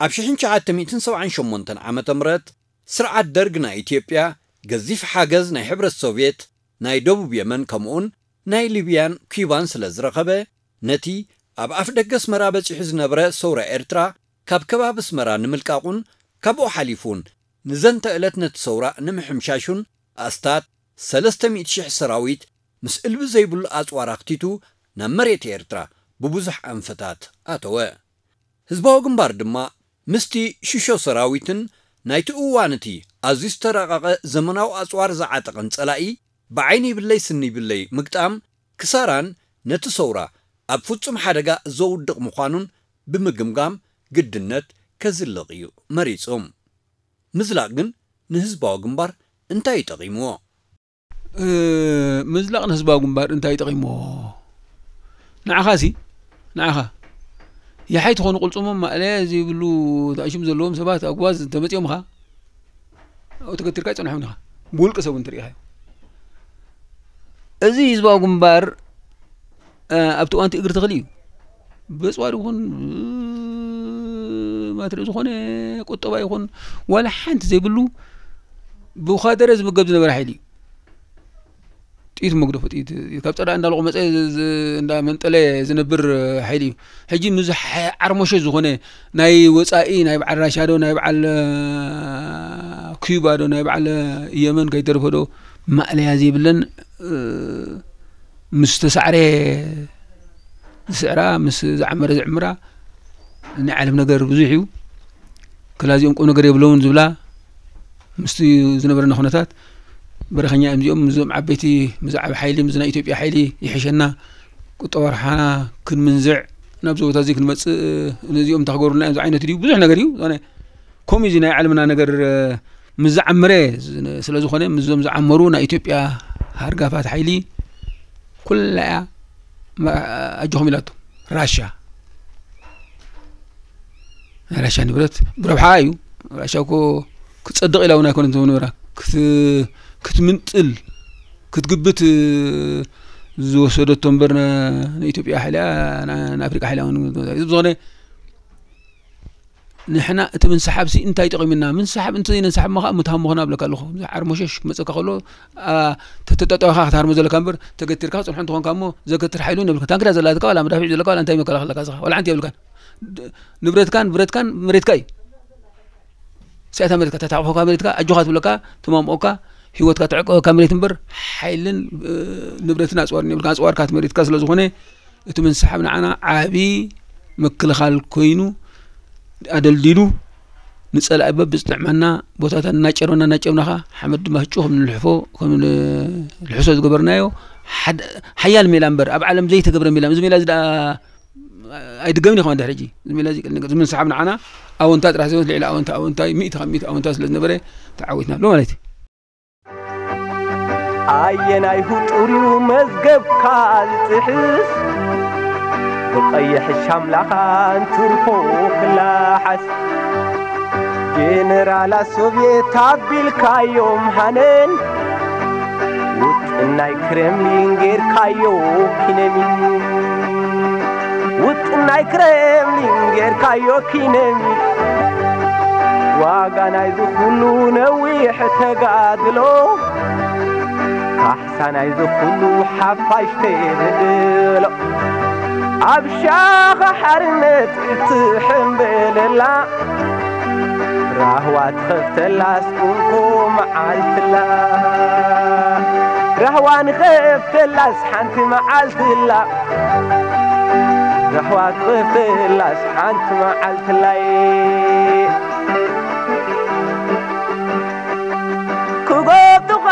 ኣብ ሽሕን ትሽዓተ ሚእትን ሰብዓን ሸሞንተን ዓመተ ምህረት ስርዓት ደርግ ናይ ኢትዮጵያ ገዚፍ ሓገዝ ናይ ሕብረት ሶቭየት፣ ናይ ደቡብ የመን ከምኡውን ናይ ሊብያን ኪባን ስለ ዝረኸበ፣ ነቲ ኣብ ኣፍ ደገ ኣስመራ በጺሑ ዝነበረ ሰውራ ኤርትራ ካብ ከባቢ ኣስመራ ንምልቃቑን ካብኡ ሓሊፉን ንዘንተ ዕለት ነቲ ሰውራ ንምሕምሻሹን ኣስታት ሰለስተ ሚእቲ ሽሕ ሰራዊት ምስ እልቢ ዘይብሉ ኣጽዋር ኣኽቲቱ ናብ መሬት ኤርትራ ብብዙሕ ኣንፈታት ኣተወ። ህዝባዊ ግንባር ድማ ምስቲ ሽሾ ሰራዊትን ናይቲ እዋን እቲ ኣዝዩ ዝተራቐቐ ዘመናዊ ኣጽዋር ዝዓጠቐን ጸላኢ ብዓይኒ ይብለይ ስኒ ይብለይ ምግጣም ክሳራን ነቲ ሰውራ ኣብ ፍጹም ሓደጋ ዘውድቕ ምዃኑን ብምግምጋም ግድነት ከዝልቕ እዩ መሪጹ። ምዝላቕ ግን ንህዝባዊ ግንባር እንታይ እዩ ጠቒምዎ? እ፣ ምዝላቕ ንህዝባዊ ግንባር እንታይ ጠቒምዎ? ንዓኻ ሲ፣ ንዓኻ የሓይ ትኾኑ ቅልጽሞም ማእለያ ዘይብሉ ተኣሽም ዘለዎም ሰባት ኣጓዝ እንተመጺኦምኻ፣ ኣብኡ ተገቲርካ ኣይጸንሖም ኢኻ። ብውልቂ ሰብ እውን ተሪኢኻዮ። እዚ ህዝባዊ ግንባር፣ እ፣ ኣብቲ እዋን እቲ እግሪ ተኽሊ እዩ። በጽዋር ይኹን፣ እ፣ ማትሪያ ዝኾነ ቁጠባ ይኹን ዋላ ሓንቲ ዘይብሉ ብኻደረ ዝምገብ ዝነበረ ሓይሊ እዩ። ጥይት መግደፎ ጥይት ካብ ጸዳ እንዳለቆ መጸ ዝ-፣ ዝ-፣ እንዳመንጠለ ዝነብር ሓይሊ እዩ። ሕጂ ምስ ሓ-፣ ዓርሞሸ ዝኾነ ናይ ወጻኢ ናይ በዓል ራሻ ዶ ናይ በዓል፣ እ፣ ኪዩባ ዶ ናይ በዓል የመን ከይተርፎ ዶ ማእለያ ዘይብለን፣ እ፣ ምስ ተሳዕረ ዝስዕራ፣ ምስ ዝዓመረ ዝዕምራ፣ ናይ ዓለም ነገር ብዙሕ እዩ። ክላ እዚኦም ቁም ነገር የብለውን ዝብላ ምስቲ ዝነበረና ኩነታት በረኸኛ እዮም እዚኦም። ምስዞም ዓበይቲ፣ ምስ ዓቢ ሓይሊ፣ ምስ ናይ ኢትዮጵያ ሓይሊ ይሕሸና፣ ቁጠባ ረብሓና ክንምንዝዕ፣ ናብዚ ቦታ እዚ ክንመጽእ፣ ነዚኦም እንታይ ክገብሩልና እዮም ዝዓይነቱ ድዩ? ብዙሕ ነገር እዩ። ዝኾነ ከምኡ እዚ ናይ ዓለምና ነገር፣ እ፣ ምስ ዝዓመረ ዝ-፣ ስለ ዝኾነ፣ ምስዞም ዝዓመሩ ናይ ኢትዮጵያ ሃርጋፋት ሓይሊ ኩላ እያ ማ-፣ ኣጆኹም ኢላቶ። ራሻ፣ ናይ ራሻ ንብረት ብረብሓ እዩ። ራሻ እኮ ክትጸድቕ ኢላ እውን ኣይኮነትን ንበራ። ክት-፣ ክትምንጥል፣ ክትግብት፣ እ፣ ዝወሰደቶ እምበር ን-፣ ንኢትዮጵያ ሓይሊ እያ፣ ን-፣ ንኣፍሪቃ ሓይሊ እውን ዝኾነ ንሕና እቲ ምንስሓብ ሲ እንታይ ጠቒሙና? ምንስሓብ እንተዘይነንስሓብ ማ ኸዓ ምትሃም ምኾና እብለካ ኣለኹ። ኣብዚ ዓርሞሸሽ ክመጸካ ከሎ፣ ኣ፣ ተተጣጣዊኻ ክትሃርሞ ዘለካ እምበር፣ ተገቲርካ ክጽንሖ እንተኾንካ እሞ፣ ዘገትር ሓይሉ እውን የብልካ። ታንክዳ ዘላትካ ዋላ መዳፍዕ ዘለካ ዋላ እንታይ መከላኸለካ ዝኻ? ዋላ ሓንቲ የብልካን። ድ-፣ ንብረትካን ብረትካን መሬትካ እዩ። ሲያታ መሬትካ ተታቕፎካ መሬትካ፣ ኣጆኻ ትብለካ፣ ትማምኦካ፣ ህይወትካ ትዕቀበካ መሬት እምበር፣ ሓይልን፣ እ፣ ንብረትን ኣጽዋርን የብልካ። ኣጽዋርካ እቲ መሬትካ ስለ ዝኾነ፣ እቲ ምንስሓብ ንዓና ዓቢ ምክልኻል ኮይኑ ኣደልዲሉ ንጸላኢ በብዝጥዕመና ቦታታት እናጨርበና እናጨብናኻ ሓመድ ድማ ህጩ ከም ንልሕፎ ከም ንልሕሶ ዝገበርናዮ ሓደ ሓያል ሜላ እምበር ኣብ ዓለም ዘይተገብረ ሜላ። እዚ ሜላ እዚ ደኣ ኣይድገምን እዩ ከማን ድሕሪ ሕጂ። እዚ ሜላ እዚ ቅድሚ እዚ ምንስሓብ ንዓና ኣወንታ ጥራሕ ዘይኮነስ ልዕሊ ኣወንታ ኣወንታ እዩ። ሚእቲ ካብ ሚእቲ ኣወንታ ስለ ዝነበረ ተዓዊትና ኣሎ ማለት እዩ። ኣየናይ ህጡር እዩ መዝገብካ ዝጥሕስ? ብቐይሕ ሻምላኻ እንትርፎ ክላሓስ። ጀነራላት ሶቭየት ኣቢልካዮም ሃነን፣ ውጥን ናይ ክሬምሊን ጌርካዮ ኪነሚን። ውጥን ናይ ክሬምሊን ጌርካዮ ኪነሚን። ዋጋ ናይዚ ኩሉ ነዊሕ ተጋድሎ፣ ካሕሳ ናይዚ ኩሉ ሓፋሽ ተበድሎ። ኣብ ሻኻ ሓርነት እትሕምበለላ፣ ራህዋ ትኸፍተላስ እንኮ መዓልትላ። ራህዋ ንኸፍተላስ ሓንቲ መዓልትላ። ራህዋ ትኸፍተላስ ሓንቲ መዓልትላይ። ክጎብጡኻ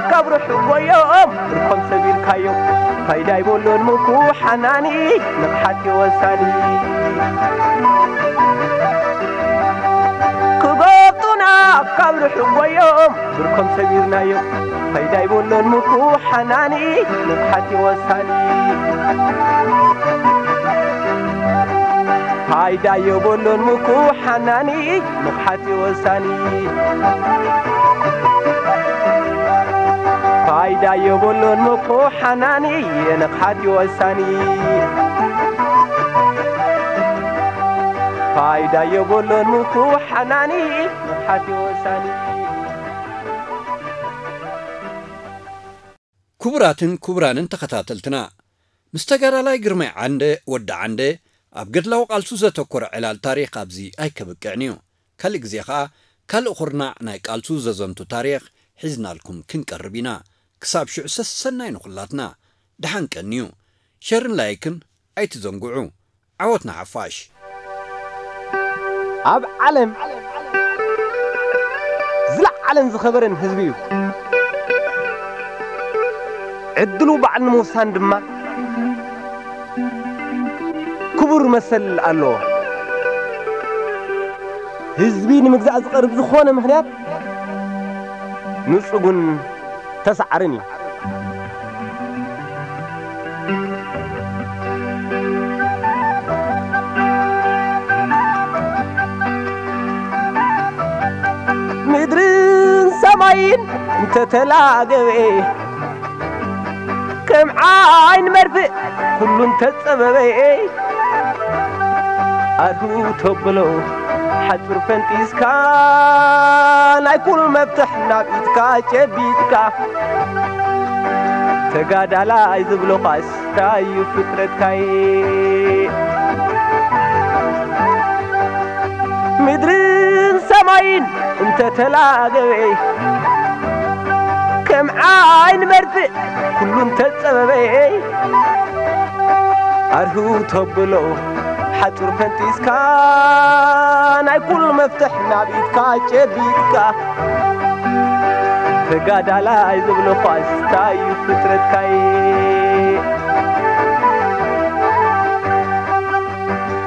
ካብ ርሑቕ ጎዮም ብርኮም ሰቢርካዮም ፋይዳ ይበሎን ምኩ ሓናኒ ንቕሓት ወሳኒ ክጎብጡና ካብ ርሑቕ ጎዮም ብርኮም ሰቢርናዮም ፋይዳ ይበሎን ምኩ ሓናኒ ንቕሓት ወሳኒ ፋይዳ የበሎን ምኩ ሓናኒ ንቕሓት ወሳኒ ፋይዳ የብሉን ምኩ ሓናኒ የንቕሓት ይወሳኒ ፋይዳ የብሉን ምኩ ሓናኒ ንቕሓት ይወሳኒ ክቡራትን ክቡራንን ተኸታተልትና ምስ ተጋዳላይ ግርማይ ዓንደ ወዲ ዓንደ ኣብ ገድላዊ ቃልሱ ዘተኮረ ዕላል ታሪኽ ኣብዚ ኣይከብቅዕን እዩ። ካልእ ግዜ ኸኣ ካልእ ኹርናዕ ናይ ቃልሱ ዘዘንቱ ታሪኽ ሒዝናልኩም ክንቀርብ ኢና። ክሳብ ሽዑ ሰሰናይ ንኹላትና። ደሓን ቀንዩ። ሸርን ላይክን ኣይትዘንግዑ። ዓወት ንሓፋሽ። ኣብ ዓለም ዝለዓለን ዝኸበረን ህዝቢ እዩ። ዕድሉ ባዕል ንምውሳን ድማ ክቡር መሰል ኣለዎ። ህዝቢ ንምግዛእ ዝቐርብ ዝኾነ ምኽንያት ንጹጉን ተሳዓርን እዩ። ምድርን ሰማይን እንተተላገበ ከም ዓይን መርፍእ ኩሉ እንተጸበበ ኣርሁ ተብሎ ሓጹር ፈንጢስካ ናይ ኩሉ መፍትሕ ናብ ኢድካ ጨቢጥካ ተጋዳላይ ዝብሎ ኳስ ታዩ ፍጥረትካይ ምድርን ሰማይን እንተተላገበ ከም ዓይን መርፍእ ኩሉ እንተጸበበ ኣርሁ ተብሎ ሓጹር ፈንጢስካ ናይ ኩሉ መፍትሕ ናብ ኢድካ ጨቢጥካ ተጋዳላይ ዝብሎ ኳስ ታዩ ፍጥረትካይ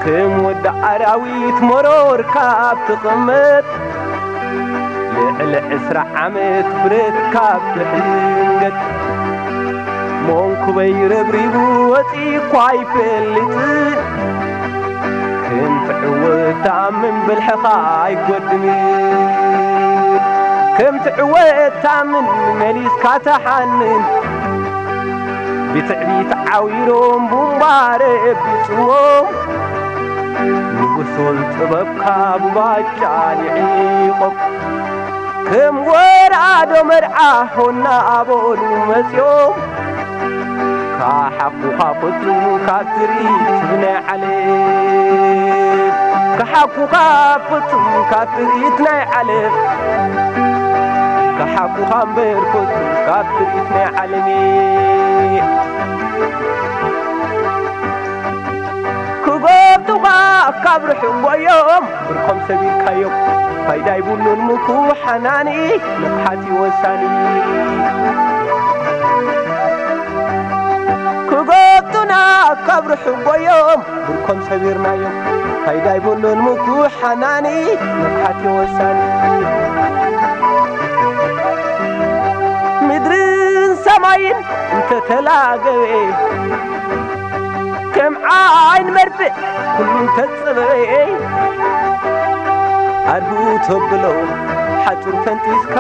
ከም ወዲ ኣራዊት መሮር ካብ ትቕመጥ ልዕሊ ዕስራ ዓመት ብረት ካብ ትሕንገጥ መንኩበይ ረብሪቡ ወፂእኳ ኣይፈልጥን ከም ትዕወት ተኣምን ብልሕኻ ኣይጎድምን ከም ትዕወት ተኣምን መሊስካ ተሓንን ብትዕቢት ዓዊሮም ቡምባ ረቢፅዎም ንጉሶም ጥበብካ ብባጫ ንዒቖም ከም ወራዶ መርዓ ሆና ኣበሉ መፅዮም ካሓኩኻ ፍጹም ካብ ትርኢት ናይ ዓለም ካሓኩኻ ፍጹም ካብ ትርኢት ናይ ዓለም ካሓኩኻ እምበር ፍጹም ካብ ትርኢት ናይ ዓለም ክጎብጡኻ ካብ ርሑቕ ጎዮም ብርኮም ሰቢርካዮም ፋይዳ ይብሉን ምኩ ሓናኒ ንቕሓት እዩ ወሳኒ ክጎብጡና ካብ ርሑቕ ጎዮም ብርኮም ሰቢርናዮም ፋይዳ ይብሉን ምኩ ሓናኒ ንቕሓት እዩ ወሳኒ ምድርን ሰማይን እንተተላገበ ከም ዓይን መርፍእ ኩሉ እንተጸበበ ኣድሁ ተብሎ ሓጹር ፈንጢስካ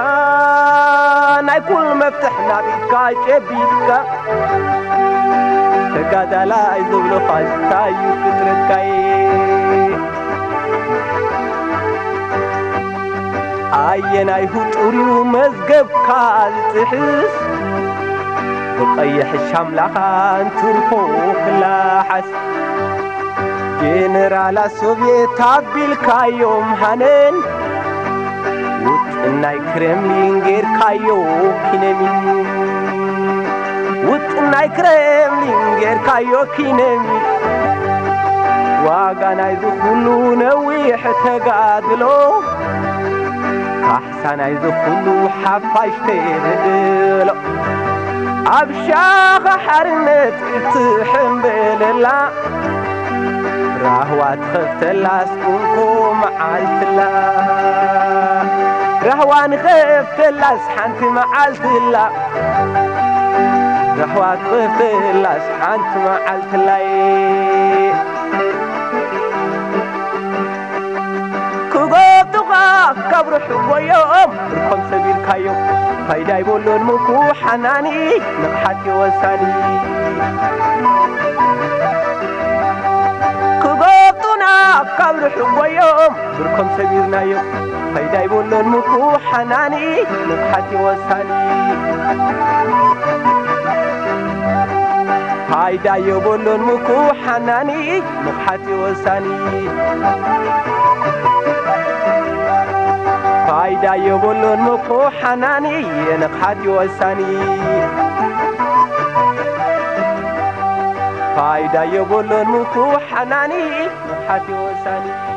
ናይ ኩሉ መፍትሕ ናብ ኢድካ ጨቢጥካ ተጋዳላይ ዝብሎ ፋሽታ እዩ ፍጥረትካይ ኣየናይ ህጡር እዩ መዝገብካ ዝጥሕስ ብቐይሕ ሻምላኻ እንትርፎ ክላሓስ ጀነራላት ሶቭየት ኣቢልካዮም ሃነን ውጥን ናይ ክሬምሊን ጌርካዮ ኪነሚን ውጥን ናይ ክሬምሊን ጌርካዮ ኪነሚን ዋጋ ናይዚ ኩሉ ነዊሕ ተጋድሎ ካሕሳ ናይ ዝኹሉ ሓፋሽ ተየብሎ ኣብ ሻኻ ሓርነት ክትሕምብለላ ራህዋ ትኸፍተላስ እንኮ መዓልትላ ራህዋ ንኸፍተላስ ሓንቲ መዓልትላ ራህዋ ትኸፍተላስ ሓንቲ መዓልትላይ ክጎብጡኻ ካብ ርሑቕ ጎዮም ብርኮም ሰቢርካዮም ፋይዳ ይበሎን ምኩ ሓናኒ ንቕሓት ወሳኒ ክጎብጡና ካብ ርሑቕ ጎዮም ብርኮም ሰቢርናዮም ፋይዳ ይበሎን ምኩ ሓናኒ ንቕሓት ወሳኒ ፋይዳ የበሎን ምኩ ሓናኒ ንቕሓት ወሳኒ ፋይዳ የብሉን ምኩ ሓናኒ ንቕሓት ወሳኒ ፋይዳ የብሉን ምኩ ሓናኒ ንቕሓት ወሳኒ